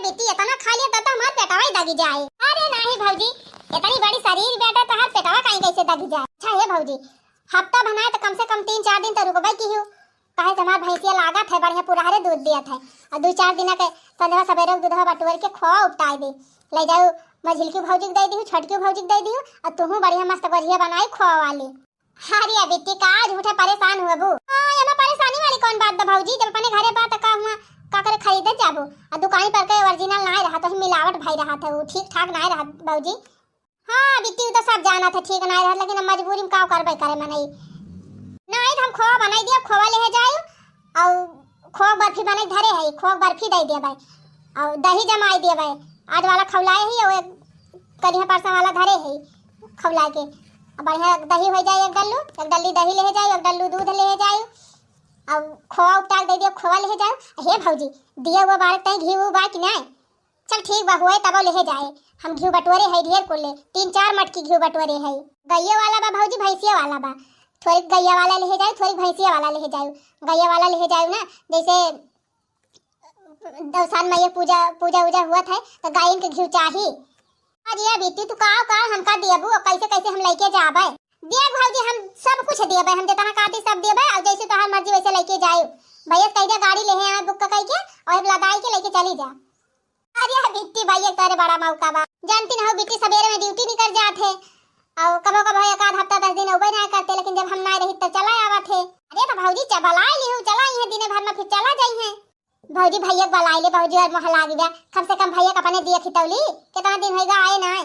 बिट्टी इतना खा लिया तो, तो हमार पेटवा ही दगी जाए। अरे नहीं भौजी, इतनी बड़ी शरीर बेटा, तो हर पेटवा कहीं कैसे दगी जाए? अच्छा हे भौजी, हफ्ता बनाए तो कम से कम तीन चार दिन तो रुकबे की हूँ, काहे से हमार भैंसिया लागत है बढ़िया पुरहरे दूध दियत है, और दो चार दिन के संझवा सवेरे दूधवा बटोर के खोआ उपटाए दे, ले जाओ मझिलकी भौजी के दे दिहू, छोटकी भौजी के दे दिहू, और तुहू बढ़िया मस्त गोझिया बनाए खोआ वाली। अरे बिट्टी, का झूठे परेशान हुआ बू? हाँ, एमा परेशानी वाली कौन बात बा भौजी? जब अपने घरे बा त का हुआ, का करे खरीदे जाबू? आ दुकान पर के ओरिजिनल नाय रहा, तो ही मिलावट भाई रहा था, वो ठीक ठाक नाय रहा भौजी। हाँ बिट्टी, उ तो सब जानत है, ठीक नाहीं रहत, लेकिन अब मजबूरी में का करबे करे मनई। नाहीं तो हम खोआ बनाई दिया, खोआ लेहे जायु, और खोआ बर्फी बनाई धरे है, खोआ बर्फी दे देबे, और दही जमाई देबे। आज वाला खौलाए ही, और एक करिया परसा वाला धरे है, खौला के। अब बढ़िया दही हो जाए, एक डल्लू, एक डल्ली दही लेहे जायु, एक डल्लू दूध लेहे जायु, और खोआ उपटाक दे दिया, खोआ लेहे जायु। हे भौजी, दिया हुआ बारक तई घी हुआ बा कि नाहीं? चल ठीक बा, होए तबो लेहे जाए। हम घी बटोरे है ढेर कुल्ले, तीन चार मटकी घी बटोरे है। गइये वाला बा भौजी, भैंसिया वाला बा? थोड़ी गइया वाला लेहे जाए, थोड़ी भैंसिया वाला लेहे जाए। गइया वाला लेहे जाए ना, जैसे दौसान मैया पूजा, पूजा उजा हुआ था, तो गायन के घी चाही। अरे बिट्टी, तू का का हमका दियबू और कैसे कैसे हम लेके जाबे? दिया भौजी, हम सब कुछ देबे, हम जितना कहती सब देबे, और जैसे तोहार मर्जी वैसे लेके जाए। भैया कह दे गाड़ी लेहे आए बुक कई के, और लदाई के लेके चली जा। अरे बिट्टी भैया, तोरे बड़ा मौका बा, जानती ना हो बिट्टी, सवेरे में ड्यूटी निकल जात है, और कबो कबो एक आध हफ्ता दस दिन अउबे ना करते, लेकिन जब हम ना रही तो चला आवत है। अरे तो भौजी, च-, बुलाए लिहू, चला यहाँ दिने भर में फिर चला जाई है। भौजी भैया के बुलाए ले, भौजी और मोह लाग गया, कम से कम भैया के अपने दिया खितौली, कितना दिन होइगा आए ना आए।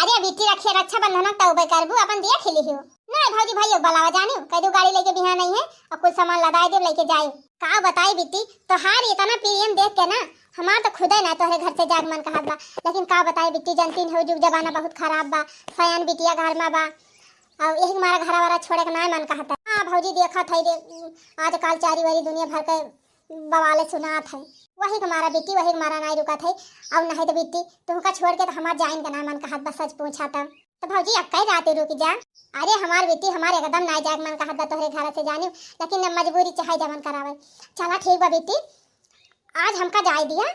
अरे बिट्टी रखिए, रक्षाबंधन तो अउबे करबू, अपन दिया खिली हो। नहीं भौजी, भैया के बुलावा जानियो, कह दू गाड़ी लेके बिहान आई है, और कुछ सामान लदाए दे लेके जाए। का बताई बिट्टी, तोहार इतना प्रेम देख के ना, हमार तो खुदे ना तोहरे घर से जाग मन कहत बा। लेकिन का बताई बिट्टी, जानती हो जुग जमाना बहुत खराब बा, सयान बिटिया घर में बा, और यही मारा घरा वारा छोड़े के ना मन कहता। हाँ भौजी, देखत है रे, आजकल चारी वारी दुनिया भर के बवाले सुनात है। वही के मारा बिट्टी, वही के मारा नाई रुकत है। और नहीं तो बिट्टी, तुमका छोड़ के तो हमार जाइन के ना मन कहत बा, सच पूछा तो। तो भौजी, अक्का ही रात रुक जा। अरे हमार बिट्टी, हमार एकदम नाई जाए के मन कहत बा तोहरे घर से जानियो, लेकिन अब मजबूरी चाहे जवन करावे। चला ठीक बा बिट्टी, आज हमका जाए दिया,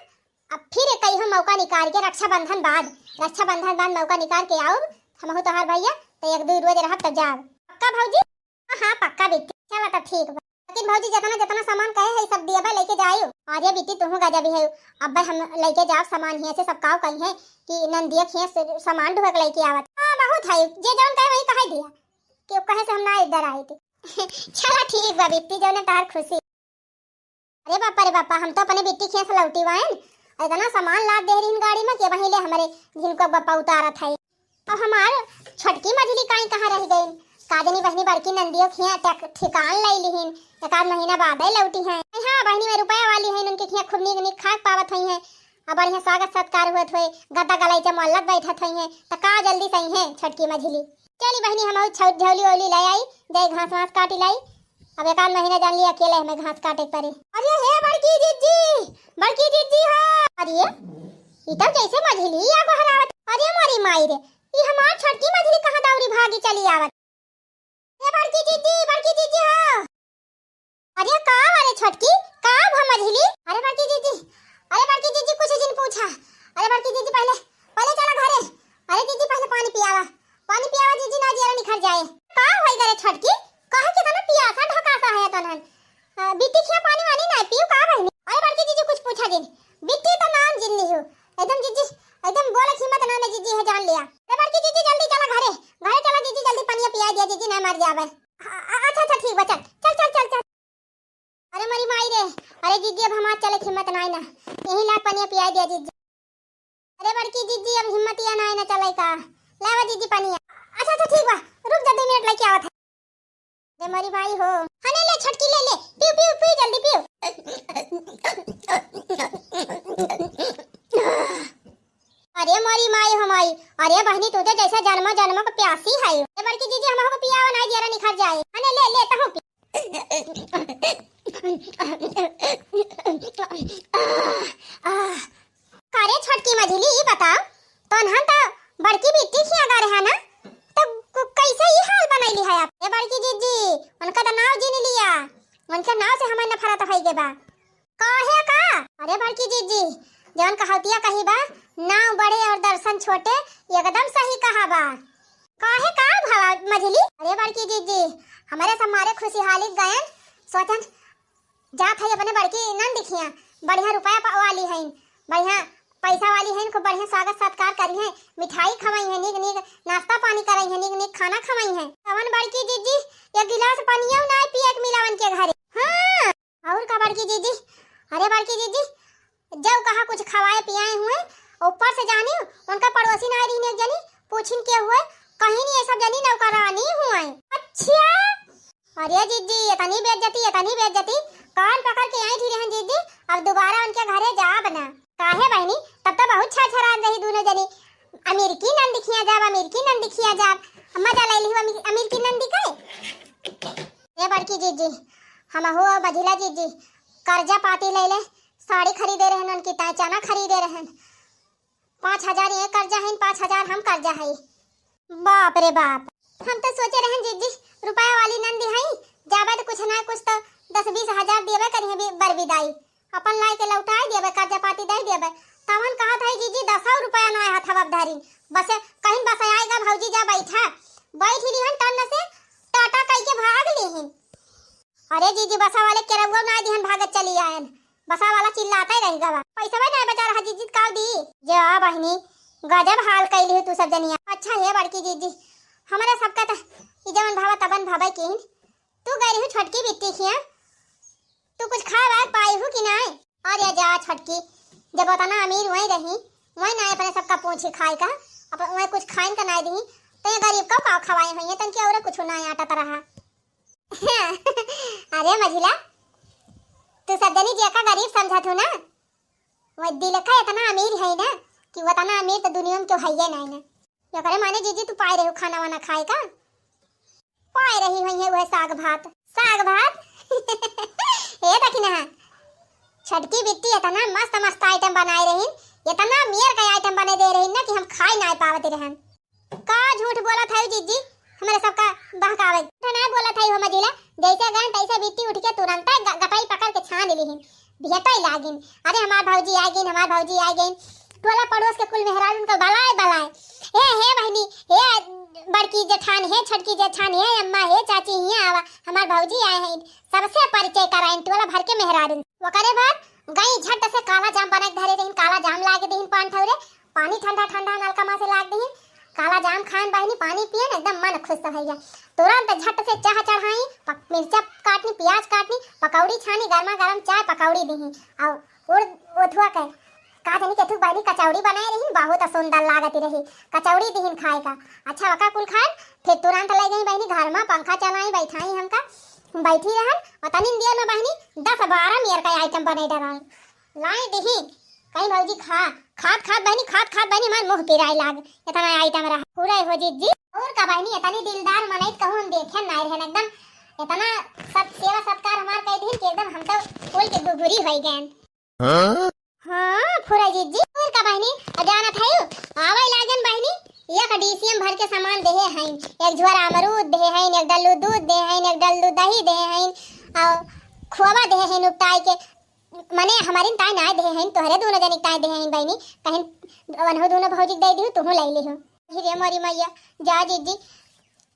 अब फिर कहियो मौका निकाल के रक्षाबंधन बाद, रक्षाबंधन बाद मौका निकाल के आओ, हमहू तोहार भैया, तो एक दो रोज रहब तब जाब। पक्का भौजी? हाँ, हाँ, पक्का बिट्टी। चला तब ठीक बा। लेकिन भौजी, जितना, जितना सामान कहे है, सब दिया बा, लेके जाइयो। अरे बिट्टी, तुहू गजब ही है। अब भाई हम लेके जाब सामान हियाँ से, सब काव कही है कि नंदिया खिया से सामान ढुआ के लेके आवत। हाँ, बहुत है, जे जौन कहे वही कहे दिया, कि कहे से हम ना इधर आए थे। चला ठीक बा बिट्टी, जौने तोहार खुशी। अरे बापा रे बापा, हम तो अपने बिट्टी खिया से लौटी वाइन, इतना सामान लाद दे रही गाड़ी में कि वहीं ले हमरे जिनको बप्पा उतारत है। अब हमार छोटकी मझली काई कहाँ रह गई? का जनी बहिनी बड़की नंदियो खिया टक-, ठिकान ले लिहिन, एक आध महीना बाद ही लौटी हैं। हाँ, बहिनी में रुपया वाली हैं, उनके खिया खूब नीक नीक खाक पावत हुई हैं, अब बढ़िया स्वागत सत्कार हुआ हुए, गद्दा गलैचा मोहल्लत बैठत हुई हैं, तो का जल्दी सही है छोटकी मझली। चली बहिनी, हम छौट झौली ओली ले आई, जाई घास वास काटी लाई। अब एक आध महीना जान लिया अकेले हमें घास काटे के पड़ी। अरे हे बड़की जिज्जी, बड़की जिज्जी हो। अरे ई तब जैसे मझली या बहरावत। अरे मोरी माई रे, ई हमार छोटकी मझली कहाँ दौरी भागी चली आवत। ए बड़की जिज्जी, बड़की जिज्जी हो। अरे का हो रे छोटकी, का भा मझली? अरे बड़की जिज्जी, अरे बड़की जिज्जी कुछ जिन पूछा। अरे बड़की जिज्जी पहले, पहले चला घरे। अरे जिज्जी पहले पानी पियावा, पानी पियावा जिज्जी, ना जियरा निखर जाए। का होई रे छोटकी, काहे कितना पियासा ढकासा है तनन? आ, बिट्टी खिया पानी वानी ना पीऊ का बहिनी? अरे बड़की जिज्जी कुछ पूछा जिन, बिट्टी तो नाम जिन लिहू। एकदम जिज्जी, एकदम बोले हिम्मत ना ने जिज्जी है जान लिया। अरे बड़की जिज्जी जल्दी चला घरे, घरे चला जिज्जी, जल्दी पनिया पिया दिया जिज्जी, ना मर जावे। आ, आ, अच्छा, अच्छा, ठीक बा, चल, चल, चल, चल, चल। अरे मोरी माई रे, अरे जिज्जी अब हमार चले हिम्मत नाई ना, यही ला पनिया पिया दिया जिज्जी। अरे बड़की जिज्जी, अब हिम्मत या नाई ना चले का, लावा जिज्जी पनिया। अच्छा, अच्छा, ठीक बा, रुक जा, दो मिनट लेके आवत है। अरे मोरी माई हो, हाँ ले, ले छोटकी ले, ले, पीऊ, पीऊ, पीऊ, जल्दी पीऊ। अरे मोरी माई हो माई, अरे बहिनी तू तो जैसे जन्मो जन्मो को प्यासी है। अरे बड़की जिज्जी हमहू को पियावा ना, जियरा निखर जाए। हाँ ले, ले, ले, तहू पी। आह, आह। का रे छोटकी मझिली, ई बताओ, तोन्हन त बड़की बिट्टी खिया गा रहा ना, त क-, कैसे ई हाल बनैली है आप? ए बड़की जिज्जी, उनका त नाव जिन लिया, उनके नाव से हमें नफरत होई गे बा। काहे का? अरे बड़की जिज्जी, जौन कहावतिया कही बा, नाव बड़े और दर्शन छोटे, एकदम सही कहा बा। काहे का भवा मझिली? अरे बड़की जिज्जी, हमरे सब मारे खुशहाली गयन, सोचन जात है अपने बड़की नंद खिया, बढ़िया रुपया पा-, वाली है, बढ़िया पैसा वाली है, खूब बढ़िया स्वागत सत्कार करी है, मिठाई खवाई है, नीक नीक नाश्ता पानी कराई है, नीक नीक खाना खवाई है। तवन बड़की जिज्जी एक गिलास पनियो ना पिए के मिला उनके घरे। हाँ, और का बड़की जिज्जी, अरे बड़की जिज्जी, जब कहा कुछ खवाए पियाए हुए, ऊपर से जानी उनका पड़ोसी ना रही एक जनी, पूछिन के हुए, कहिन ये सब जनी नौकरानी हुए। अच्छा, अरे जीजी, इतनी बेइज्जती, इतनी बेइज्जती, कान पकड़ के यहीं ठिरे हैं जीजी, अब दोबारा उनके घरे जाब ना। काहे बहिनी, तब तो बहुत छरछरात रही दूनो जनी, अमीर की नंद खिया जाब, अमीर की नंद खिया जाब, मजा ले लिहु अमीर, अमीर की नंदी के। ए बड़की जीजी, हमहू और मझिला जीजी कर्जा पाती ले ले, साड़ी खरीदे रहन उनकी ताई, चना खरीदे रहन। पाँच हजार ये कर्जा है, पाँच हजार हम कर्जा है। बाप रे बाप, हम तो सोचे रहन जीजी रुपया वाली नंदी है, जाबे तो कुछ ना कुछ तो दस बीस हजार देबे करिहे बरबिदाई, अपन लाई के लौटाई देबे, कर्जा पाती दे देबे। तवन कहत है जीजी दसौ रुपया ना हाथ अब धरी, बस कहिन बस आएगा भौजी जा बैठा, बैठ ही लिहन टन से टाटा कई के भाग लिहिन। अरे जीजी, बसा वाले केरउआ ना दिहन, भागत चली आयन। बसा वाला चिल्लाते रह गवा। पैसवा ना बचा रहा जीजी, काव दी? जा बहिनी, गजब हाल कैली हो तू सब जनिया। अच्छा हे बड़की जीजी, हमरा सबका त ई जवन भावा तबन भावे किन। तू गई रहू छोटकी बिट्टी खिया, तू कुछ खाए वाए पाई हूँ कि नाय? अरे जा छोटकी, जब उतना अमीर वही रही, वही ना अपने सबका पूछी खाए का, अपन वही कुछ खाइन का नाय दी, तो ये गरीब का का खवाए हुई है, तनके और कुछ ना आटत रहा। अरे मझिला, तू सब जनी जेका गरीब समझत हो ना, वो दिल का इतना अमीर है ना कि वो इतना अमीर तो दुनिया में क्यों है ही नहीं ना। ये करे माने जीजी तू पाए रहे हो खाना वाना खाए का? पाए रही हुई है वह साग भात। साग भात? ए देखी ना, छटकी बिट्टी इतना मस्त मस्त आइटम बनाए रही, इतना मेर का आइटम बने दे रही ना कि हम खाई ना पावत रहन। का झूठ बोलत है जीजी, हमरे सबका बहकावे। झूठ ना बोलत है हो मझिला, जैसे गए तैसे बिट्टी उठ के तुरंत ग-, गटाई पकड़ के छान लिहिन, भेटै लागिन। अरे हमार भौजी आ गईन, हमार भौजी आ गईन। टोला पड़ोस के कुल मेहरारू उनका बलाए बलाए, "हे, हे बहिनी, हे बड़की जेठान, हे छोटकी जेठान, हे अम्मा, हे चाची, हियाँ आवा, हमार भौजी आए हैं।" सबसे परिचय कराइन टोला भर के मेहरारू। ओकरे बाद गई झट से काला जाम बना के धरे रहिन, काला जाम लाग दिहिन पान ठौरे, पानी ठंडा ठंडा नलका मा से लाग दिहिन। काला जाम खान बहिनी, पानी पियन, एकदम मन खुश हो गया। तुरंत झट से चाह चढ़ाई, पक-, मिर्चा काटनी, प्याज काटनी, पकौड़ी छानी, गर्मा गर्म चाय पकौड़ी दिही। और उड़ उठुआ के का जानी केथू बहिनी कचौड़ी बनाए रही, बहुत सुंदर लागत रही। कचौड़ी दिहिन खाए का। अच्छा वका कुल खान, फिर तुरंत ले गई बहिनी घर मा, पंखा चलाई, बैठाई हमका, बैठी रहन। और तनी देर मा बहिनी दस बारह मेर का आइटम बने डराई। लाई दिही, कहीं भौजी खा, खात खात बहिनी, खात खात बहिनी हमार मुंह पिराए लाग, इतना आइटम रहा। पूरा हो जीजी। और का बहिनी, इतनी दिलदार मनई कहूँ हम देखे नाय रहन, एकदम इतना सब सेवा सत्कार हमार कई दिन कि एकदम हम तो फूल के गुगुरी होई गए। हाँ? हाँ, फुरा जीजी, और का बहिनी, जानत है, आवे लागन बहिनी, एक डीसीएम भर के सामान देहे हैं, एक झोरा अमरूद देहे हैं, एक डल्लू दूध देहे हैं, एक डल्लू दही देहे हैं, और खोवा देहे हैं उपटाई के, मने हमारिन ताई नाय देहे हैं, तोहरे दोनों जनिक ताई देहे हैं बहिनी, कहीं वनहु दोनों भौजी के दे दिहु, तुहू ले लिहु। अरे मोरी मैया, जा जीजी,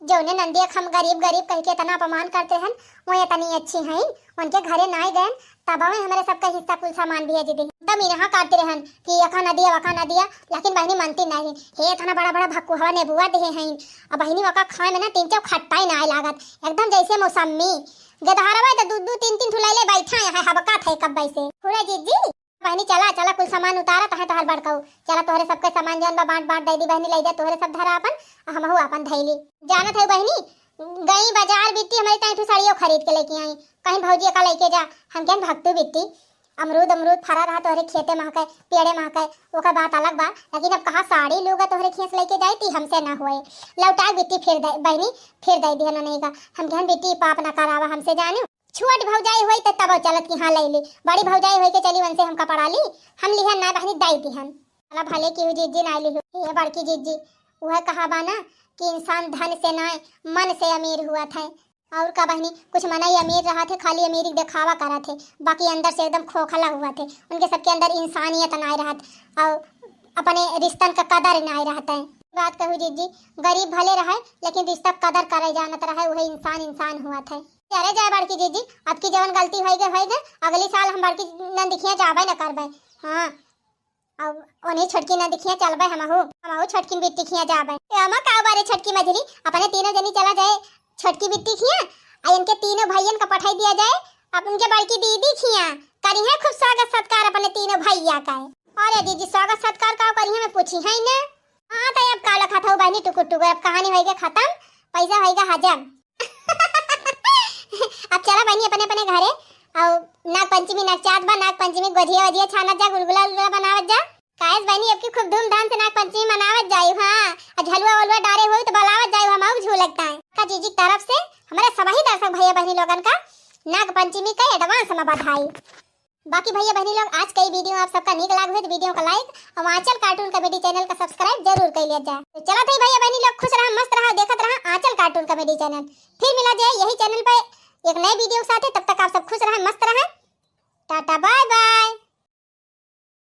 जौने नंदिया के हम गरीब गरीब कह के इतना अपमान करते रहन, वो इतनी अच्छी हैं, उनके घरे नाय गए, तब हमें हमारे सबका हिस्सा कुल सामान भेज दी। दम इनहा करते रहन कि यका न दिया, वका न दिया, लेकिन बहिनी मनती नहीं। हे इतना बड़ा बड़ा भकुआ नेबुआ देहे हैं, अब बहिनी वका खाए में ना तीन चार खट्टा ही नाय लागत, एकदम जैसे मौसमी। गदहरवा तो दू दू तीन तीन ठुलैले बैठा है, हबका थे कब से। फुरा जीजी, बहिनी चला, चला कुल सामान उतारा, तहे तोहर बड़काऊ। चला तोहरे सबके सामान जौन बा बांट बांट दे दी बहिनी, ले जा तोहरे सब धरा अपन, आ हमहू अपन धैली। जानत है बहिनी, गई बाजार बिट्टी हमारी ताई ठू साड़ियों खरीद के लेके आई। कहीं भौजी का लेके जा, हम कहन भक्तू बिट्टी, अमरूद अमरूद फरा रहा तोहरे खेते महके, पेड़े महके, ओकर बात अलग बा, लेकिन अब कहाँ साड़ी लूगा तोहरे खेस लेके जाई ती हमसे ना होए। लौटा बिट्टी फिर दे बहिनी, फिर दे दिहन नहीं का। हम कहन बिट्टी पाप ना करावा हमसे जानू। छोट भौजाई होई त तब चलत कि हाँ ले ली, बड़ी भौजाई होई के चली उनसे हम कपड़ा ली, हम लिहन ना बहिनी दाई दिहन। चला भले की हुई जीजी ना ली हुई। ये बड़की जीजी, वह कहा बा ना कि इंसान धन से ना मन से अमीर हुआ था। और का बहिनी, कुछ मनई अमीर रहा थे, खाली अमीरी दिखावा करा थे, बाकी अंदर से एकदम खोखला हुआ थे। उनके सबके अंदर इंसानियत ना रहत और अपने रिश्तन का कदर ना रहत है। बात कहू जीजी, गरीब भले रहे लेकिन रिश्ता कदर करे जानत रहे, वही इंसान इंसान हुआ थे। अरे जाए बड़की जीजी, अब की जवन गलती होई गए, होई गए, अगली साल हम बड़की नंदिखिया जाबे न करबे। हाँ, अब ओने छोटकी नंदिखिया चलबे हमहू, हमहू छोटकी बिट्टी खिया जाबे। ए अम्मा, का बारे छोटकी मझली, अपने तीनों जनी चला जाए छोटकी बिट्टी खिया, आ इनके तीनों भैयन का पठाई दिया जाए, अब उनके बड़की दीदी खिया करिहे खूब स्वागत सत्कार अपने तीनों भैया का। अरे जीजी, स्वागत सत्कार का करिहे, मैं पूछी है ना। हाँ, तो अब का लखत हो बहिनी टुकुर टुकुर, अब कहानी होइगे खत्म, पैसा होइगे हजम। अब चला बहिनी अपने अपने घरे, और नाग पंचमी नगचात बा, नाग पंचमी गोझिया वजिया छानत जा, गुलगुला उलगुला बनावत जा। काहे से बहिनी, अब की खूब धूमधाम से नाग पंचमी मनावत जाई, हाँ, और झलुआ वलुआ डारे होई तो बलावत जाई, हम आऊ झूलक ताई। का जीजी की तरफ से हमारे सबही दर्शक भैया बहिनी लोगन का नाग पंचमी का advance में बधाई। बाकी भैया बहिनी लोग, आज का ई video आप सबका नीक लाग हुई तो video का like और आंचल cartoon comedy channel का subscribe जरूर कर लिया जाए। तो चला थे भैया बहिनी लोग, खुश रहा, मस्त रहा, देखत रहा आंचल cartoon comedy channel। फिर मिला जाए यही channel पे एक नए video के साथ। तब तक आप सब खुश रहा, मस्त रहा, टाटा bye bye।